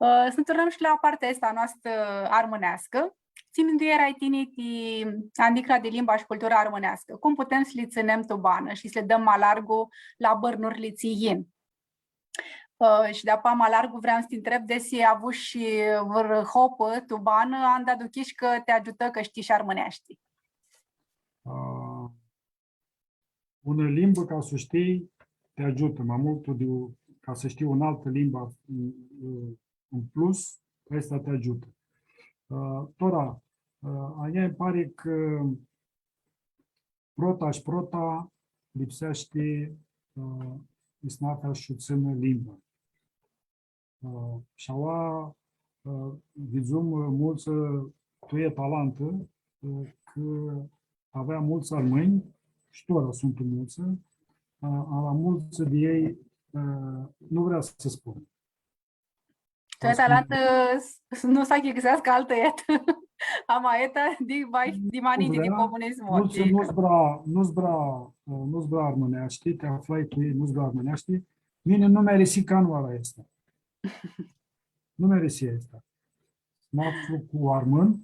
Ã, s-nã turnãm shi la partea aestã a noastrã armãneascã. Tsi mindueri ai tini ti andicra di limba shi cultura armãneascã? Cum putem s-li tsãnem tu banã shi s-li dãm ma largu la bãrnurli tsi yin? Ã, shi di-apoea ma largu vream s-ti ntreb desi avushi vãrã hopã tu banã, anda aduchish cã ti agiutã cã shtii shi armãneashti. Ã, unã limbã, ca s-u shtii, ti agiutã ma multu di, ca s-shtii unã altã limbã, în plus, aestã ti agiutã. Ã, tora, ã, a njia nji pari cã prota shi prota lipseashti, ã, isnafea sh-u tsãnã limba. Ã, shi aua, ã, vidzum, ã, multsã, ã, tu e talantã, ã, cã avea multsã armãnj, shi tora suntu multsã, ã, ama multsã di elj, ã, nu vrea s-spunã. Tu e talantã, s-, nu s-achicãseascã altã etã. Ama eta di, di ma ninti, di comunismu. Nu, nu zbura, nu zbura, ã, nu zbura armãneashti, ti aflai cu elj, nu zbura armãneashti. Mini nu mi-arisi canãoarã aestã. Nu mi-arisi aestã. Mã aflu cu armãnj,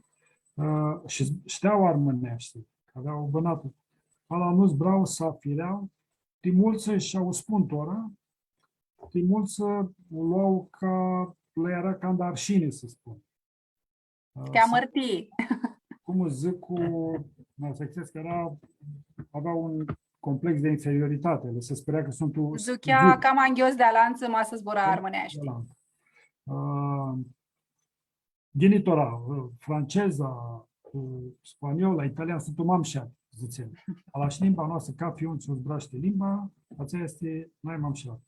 ã, shi shtea armãneashti, cã avea bãnatã. Ala nu zbura s-aflea, ti multsã, shi u spun tora, ti multsã u lua ca, lã eara canda arshini, s-spun. Ti amãrtii. Cum dzãc, cu, ma, s-dzãc cã eara, avea un complex di inferioritate, lã si pãrea cã suntu... Dzãtsea, cama nghios di alantsã, ma s-zbura armãneashti. Ã, ghini tora, ã, franceza, ã, spaniola, italian, suntu ma mshat, dzãtsem. Ala shi limba noastrã, cafi un tsi u zburashti limba, atsea easti nai ma mshat.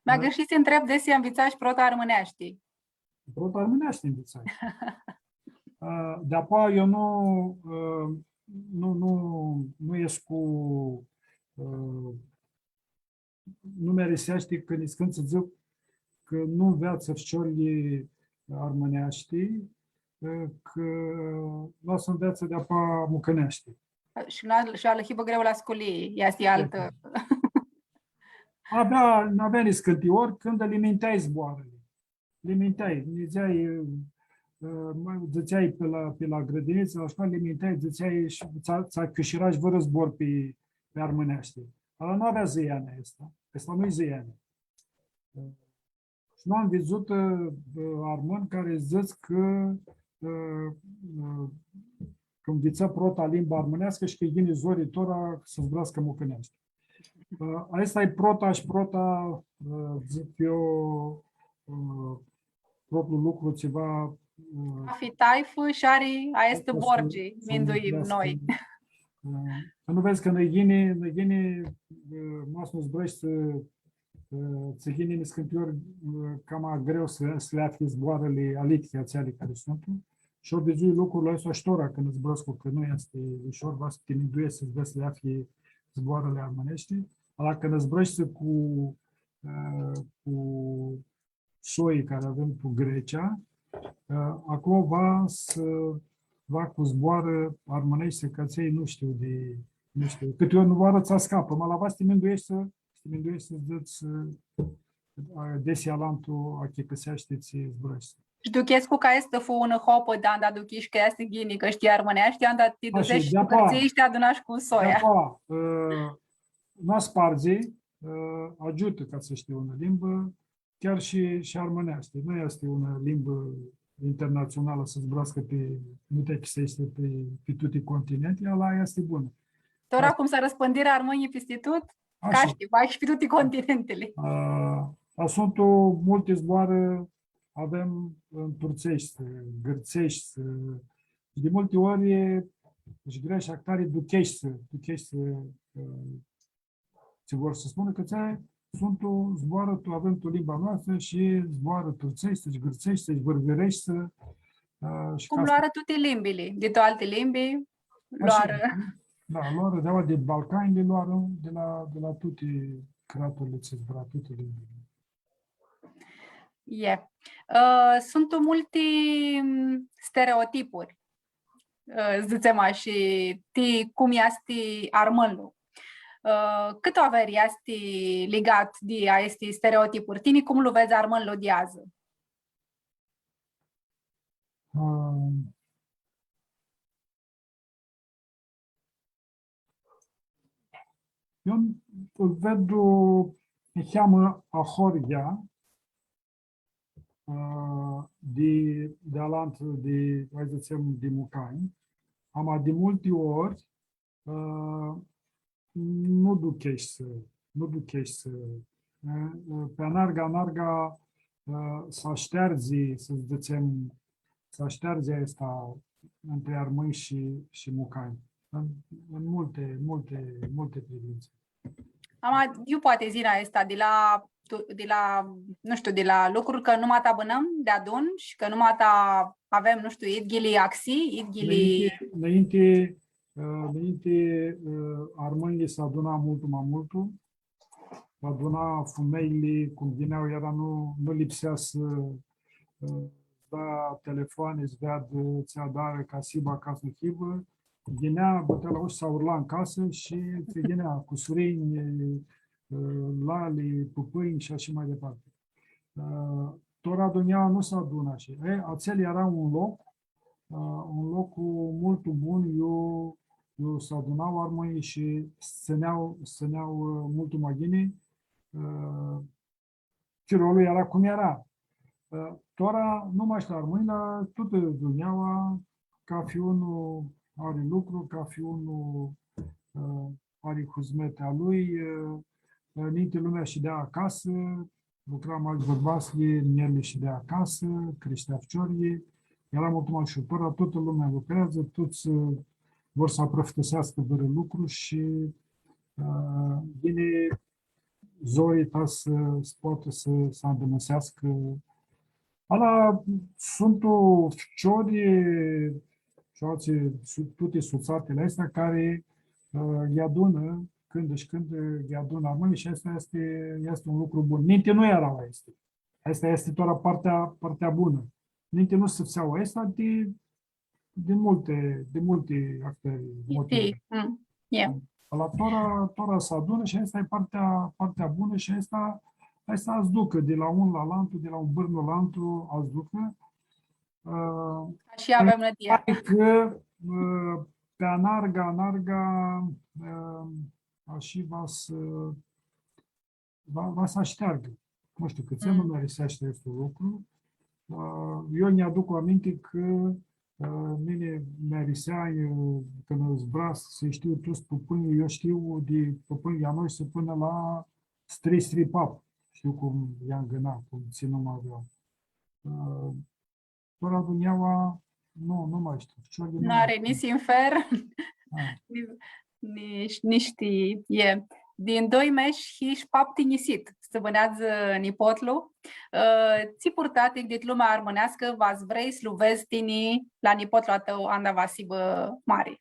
Mi-agãrshii s-ti ntreb desi anvitsash prota armãneashti. Prota armãneashti anvitsai. Ã, di-apoea eu nu, ã, nu, nu, nu escu, ã, nu mi-ariseashti cã niscãntsã dzãc cã nu nveatsã ficiorlji armãneashti, ã, cã va s-nveatsã di-apoea mucãneashti. Shi la, shi la hibã greu la sculii, easti altã. Exact. Avea, avea niscãnti ori cãndu li minteai zboarãli. Li minteai, li dzãtseai, ã, ma, dzãtseai pi la, pi la grãdinitsã, ashã, li minteai, dzãtseai shi tsã, tsã chiushirash vãrã zbor pi, pi armãneashti. Ala nu avea zãianea aestã. Aestã nu-i zãianea. Ã, shi nu am vidzutã, ã, armãn cari dzãtsi cã, ã, ã, cã nvitsã prota limba armãneascã shi cã ghini zori tora s-zburascã mucãneashti. Ã, aestã e prota shi prota, ã, dzãc eu, ã, propriu lucru, tsiva, ã, cafi taifã shi ari aestã borgi, minduim noi. Ã, nu vedz cã nã ghini, nã ghini, ã, ma s-nu zburãshti, ã, tsã ghini niscãnti ori, ã, cama greu s-, s-li afli zboarãli alithea atseali cari suntu. Shi u vidzui lucrul aestu shi tora, cãndu zburãscu, cã nu easti lishor, va s-ti mindueshti s-vedz s-li afli zboarãli armãneshti. Ala cãndu zburãshti cu, ã, cu soi cari avem tu Grecia, ã, aclo va s-, va cu zboarã armãneshti, cã atselj nu shtiu di, nu shtiu. Cãti ori nu va s-tsã scapã, ma la va s-ti mindueshti, s-ti mindueshti s-dzãts, ã, desi alantu achicãseashti tsi zburãshti. Shi duchescu cã aestã fu unã hopã, di anda duchish cã easti ghini, cã shtii armãneashti, anda ti dusesh shi tu Gãrtsii shi ti adunash cu soia. Di-apoea, ã, nu aspardzi, ã, agiutã ca s-shtii unã limbã, chiar shi, shi armãneashti. Nu easti unã limbã internatsionalã s-zburascã pi, nu ti achicãseshti pi, pi tuti continentili, ala easti bunã. Tora cum s-arãspãndirã armãnjlji pisti tut, ca shtii, va shi pi tuti continentili. Ã, suntu multi zboarã, avem, ã, turtseshti, gãrtseshti, ã, shi di multi ori shi greashti ahtari ducheshti, ducheshti, ã, tsi vor s-spunã cã tsi suntu zboarã, tu, avem tu limba noastrã shi zboarã turtseshti, shi gãrtseshti, shi vãrgãreshti, ã, shi... Cum loarã tuti limbili, di tu alti limbi, loarã. Da, loarã di la, di Balcani, loarã di la, di la tuti craturli tsi zbura, tuti limbili. E. Ã, suntu multi, m, stereotipuri, ã, dzãtsem ashi, ti cum easti armãnlu. Ã, cãtu averi easti ligat di aesti stereotipuri? Tini cum lu vedz armãnlu di adzã? Ã, Eu îl ved niheamã ahoryea, ã, di, di alantu, di, hai s-dzãtsem, di mucanj, ama di multi ori, ã, nu ducheshti, nu ducheshti, ã, ã, pi anarga, anarga, ã, s-ashteardzi, s-dzãtsem, s-ashteardzi aestã ntrã armãnj shi, shi mucanj. În, în multe, multe, multe privințe. Ama, iu poati s-yinã aestã di la, tu, di la, nu shtiu, di la lucruri cã numata bãnãm deadun shi cã numata avem, nu shtiu, idghili axii, idghili... Nãinti, nãinti, ã, nãinti, ã, armãnjlji s-aduna multu ma multu, s-aduna fumeljli, cum yinea, eara, nu, nu lipsea s-, ã, da telefoani, s-veadã tsi adarã, ca s-hibã, ca s-nu hibã, yinea, bãtea la ushi, s-aurla tu casã shi yinea cusurinj, ã, lali, pãpãnj shi ashi ma diparti. Ã, tora dunjaua nu s-adunã ashi. E, atsel eara un loc, ã, un loc multu bun, iu, iu s-aduna armãnjlji shi s-tsãnea, s-tsãnea, ã, multu ma ghini, ã, chirolu eara cum eara. Ã, tora nu mash la armãnj, la tutã dunjaua, cafi un ari lucru, cafi un, ã, ari huzmetea lui, ã, ã, ninti lumea shidea acasã, lucra mash bãrbatslji, muljerli shidea acasã, crishtea ficiorlji, eara multu ma ushor. Tora tutã lumea lucreadzã, tuts, ã, vor s-aprãftiseascã vãrã lucru shi, ã, yini zori ta s-, s-poatã s-, s-andãmuseascã. Ala, suntu ficiori, ficiori, su-, tuti sutsatili aesti cari, ã, lji adunã, cãndu shi cãndu lji adunã armãnjlji shi aestã easti, easti un lucru bun. Ninti nu eara aesti. Aestã easti tora partea, partea bunã. Ninti nu s-fãtsea aestã di di multi, di multi ahtãri motivi. Mm, yeah. La tora, tora s-adunã shi aestã e partea, partea bunã shi aestã, aestã va s-ducã di la un la alantu, di la un bãrnu la alantu, va s-ducã. Ã, ashi avem nãdia. Cã, ã, pi anarga, anarga, ã, ashi va s-, va, va s-ashteargã. Nu shtiu cãtse, nu mi ariseashti aestu lucru. Ã, eu nj-aduc aminti cã, ã, mini mi-arisea, ã, cãndu zbura s-shtiu tuts pãpãnjlji, eu shtiu di pãpãnjlji a noshtri pãnã la strishti pap. Shtiu cum lj-angãna, cum tsi num avea. Ã, Tora dunjaua, nu, nu ma shtiu. Ficiorlji nu ma shtiu. N-ari ni sinfer, ni, ni, ni shtii. E. Di doi mesh hii shi pap tinjisit, s-tsã bãneadzã nipotlu. Ã, tsi purtatic dit lumea armãneascã va s-vrei s-lu vedz tini la nipotlu a tãu, anda va s-hibã mari?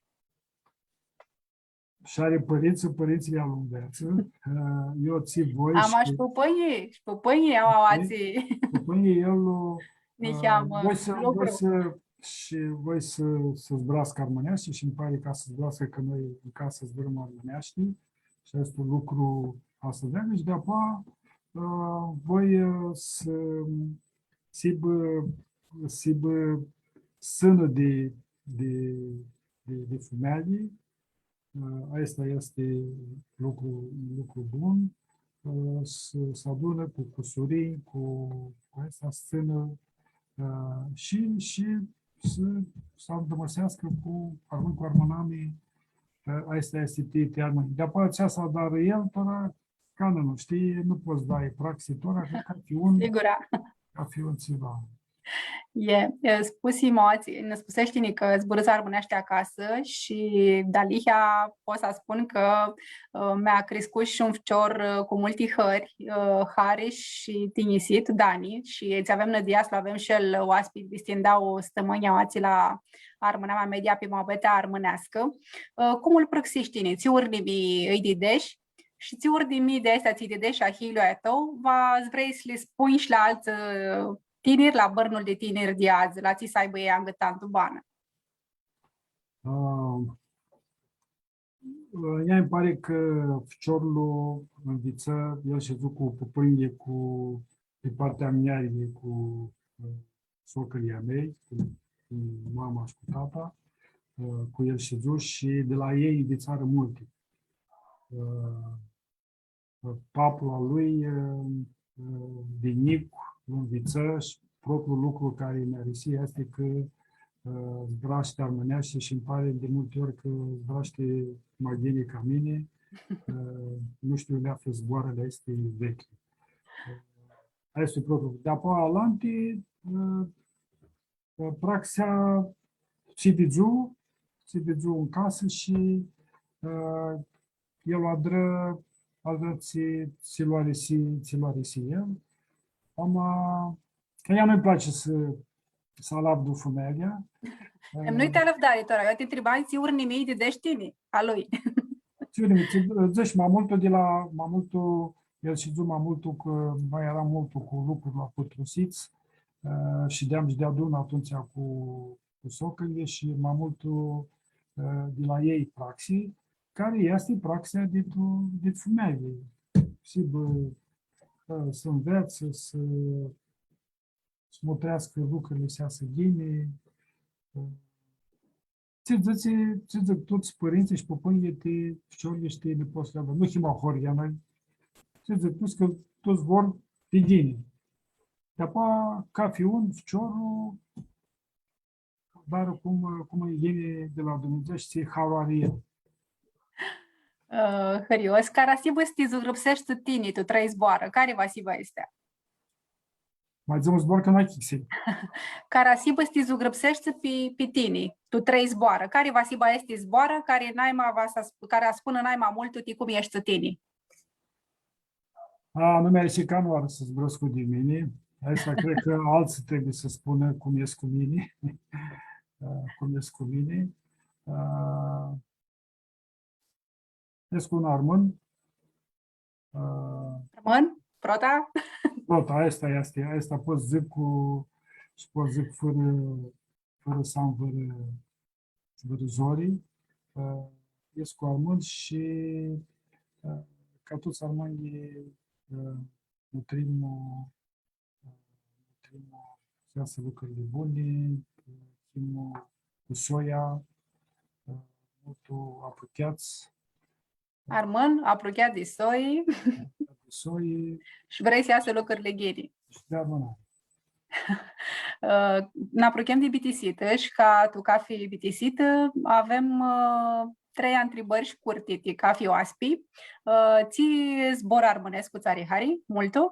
Shi ari pãrintsã, pãrintsãlji lu nveatsã, ã, eu tsi voi. Ama shi pãpãnjlji, shi pãpãnjlji au aoatsi. Pãpãnjlji, el, ã, niheamã, voi s-, voi s-, shi voi s-, s-zburascã armãneashti shi nji pari ca s-zburascã, cã noi tu casã zburãm armãneashti shi aestu lucru va s-veadã shi di-apoea, ã, voi, ã, s-, s-hibã, s-hibã sãnã di, di, di, di fumealji, Ã, aestã easti lucru, lucru bun, ã, s-, s-adunã cu cusurinj, cu, cu aestã sãnã, ã, shi, shi s-, s-andãmuseascã cu armãnj, cu armãnami, ã, aestã easti ti, ti armãnj. Di-apoea tsi s-adarã el, tora, canã nu shtii, nu pots s-dai praxi, tora, cã cathi un, sigura, cathi un tsiva. E, e, spusi ma aoatsi, nã spuseshi tini cã zburãts armãneashti acasã shi dealihea pot s-spun cã, ã, mi-a criscut shi un ficior, ã, cu multi hãri, ã, hari shi tinjisit, Dani, shi tsi avem nãdia s-lu avem shi el oaspit pisti ndauã stãmãnj aoatsi la Armãnamea Media pi muabetea armãneascã. Ã, cum lu prãxishi tini? Tsi urnimii ãlj dideshi? Shi tsi urnimii di aesti tsi dideshi a hiljlui a tãu, va s-vrei s-li spunj shi la altsã, ã, tiniri, la bãrnul di tiniri di adzã, la tsi s-aibã elj angãtan tu banã? Ã, ã, nji pari cã ficiorlu nvitsã, el shidzu cu pãpãnjlji, cu, di partea a muljariljei, cu, ã, socrãlj a mei, cu, cu mama shi cu tata, ã, cu el shidzu shi di la elj nvitsarã multi. Ã, paplu a lui, ã, ã, di njic, lu nvitsã shi propriul lucru cari nj-arisi easti cã, ã, zburashti armãneashti shi nji pari di multi ori cã zburashti ma ghini ca mini, ã, nu shtiu iu li aflã zboarãli aesti vechi. Aestã e propriu. Di-apoea alanti, ã, ã, praxea, tsi vidzu, tsi vidzu tu casã shi, ã, el u adrã, avea tsi, tsi lu arisi, tsi lu arisi el. Ama, cã ea nu-lj place s-, s-alavdu fumealja. Em, nu-i ti alãvdari, tora, eu ti ntribai, tsi urnimii di dzãts tini, a lui. Tsi urnimii, tsi, dzãc, ma multu di la, ma multu, el shidzu ma multu, cã noi earam multu cu lucrul la Putrusits, ã, shideam shi deadun atumtsea cu, cu socrãlji shi ma multu, ã, di la elj praxi, cari easti praxea di tu, di fumealji. S-hibã, ã, s-nveatsã, s-, s-mutreascã lucrili s-easã ghini. Tsi dzãtsi, tsi dzãc tuts pãrintsãlj shi pãpãnjlji ti ficiorlji shi ti nipotslji a lor. Nu him ahoryea noi. Tsi dzãc tuts cã tuts vor ti ghini. Di-apoea, cafi un, ficiorlu, dar cum, cum lji yini di la Dumnidzã shi tsi harlu ari el. Ã, hãrios, cara s-hibã s-ti zugrãpseshti tini, tu trei zboarã, cari va s-hibã aestea? Ma dzã un zbor cã nu achicãsii. Cara s-hibã s-ti zugrãpseshti pi, pi tini, tu trei zboarã, cari va s-hibã aesti zboarã, cari naima va s-, cari va spunã naima multu ti cum eshti tini? A, nu mi-arisi canãoarã s-zburãscu di mini. Aestã cred cã altsã trebuie s-spunã cum escu mini. A, cum escu mini. A, escu un armãn. A, armãn? Prota? Prota, aestã easti, aestã pot s-dzãc cu, shi pot s-dzãc fãrã, fãrã s-am vãrã, vãrã zori. Ã, escu armãn shi, ã, ca tuts armãnjlji, ã, mutrim, ã, mutrim, ã, s-easã lucrili buni, ã, him, ã, cu soia, ã, multu aprucheats. Armãn, aprucheat di soi. Aprucheat di soi. Shi vrei s-easã lucrili ghini. Shi di armãnami. Ã, nã apruchem di bitisitã shi ca tu cafi bitisitã avem, ã, trei ntribãri shcurti ti cafi oaspi. Ã, tsi zbor armãnescu tsã ari hari multu?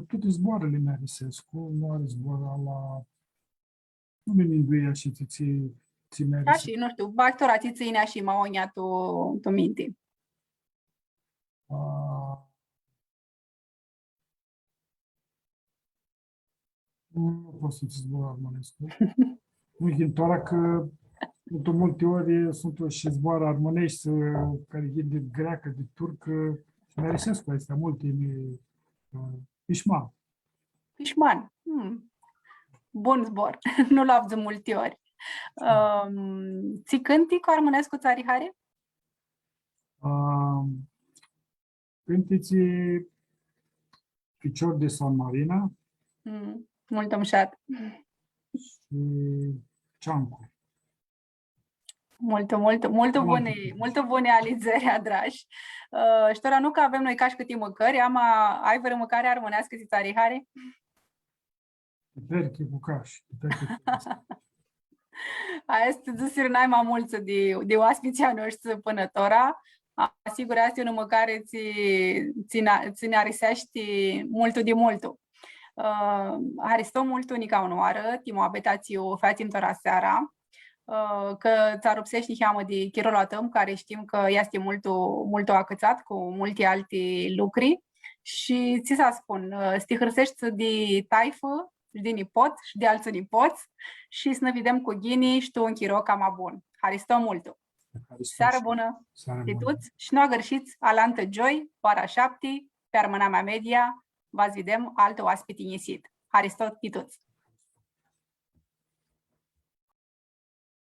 Tuti zboarãli mi-arisescu, nu ari zbor ala, nu mi minduii ashi tsi, tsi, tsi mi-arisescu. Ashi, nu shtiu, ba, tora tsi tsã yini ashi ma agonjea tu, tu minti. A, nu, nu pot s-tsã zbor armãnescu. Nu, tora cã, tu multi ori, suntu shi zboarã armãneshti, cari yin di greacã, di turcã, shi mi-arisescu aesti multi, mi, ã, pishman. Pishman. Hmm. Bun zbor. Nu lu avdzã multi ori. Ãm, tsi cãntic armãnescu tsã ari hari? Ãm, cãntitsi Ficior di San Marina. Mm, multu mushat. Shi Ceancu. Multu, multu, multu buni, multu buni alidzeri adrash. Ã, shi tora nu cã avem noi cash cãti mãcãri, ama ai vãrã mãcari armãneascã tsi tsã ari hari? Perchi cu cash, perchi cu cash. Aestã dzãsirã nai ma multsã di, di oaspitslji a noshtri pãnã tora. A, sigur, aestã e unã mãcari tsi, tsi nã, tsi nã ariseashti multu di multu. Ã, haristo multu nica unãoarã, ti muabeta tsi u featsim tora seara. Ã, cã tsã arupsesh niheamã di chirolu a tãu, cari shtim cã easti multu, multu acãtsat cu multi alti lucri. Shi tsi s-spun, ã, s-ti hãrseshti di taifã, shi di nipots, shi di altsã nipots, shi s-nã videm cu ghini shi tu un chiro cama bun. Haristo multu! Haristo. Searã bunã! Searã bunã! Ti tuts, shi nu agãrshits, alantã gioi, ora shapti, pi Armãnamea Media, va s-videm altã oaspiti njisit. Haristo ti tuts!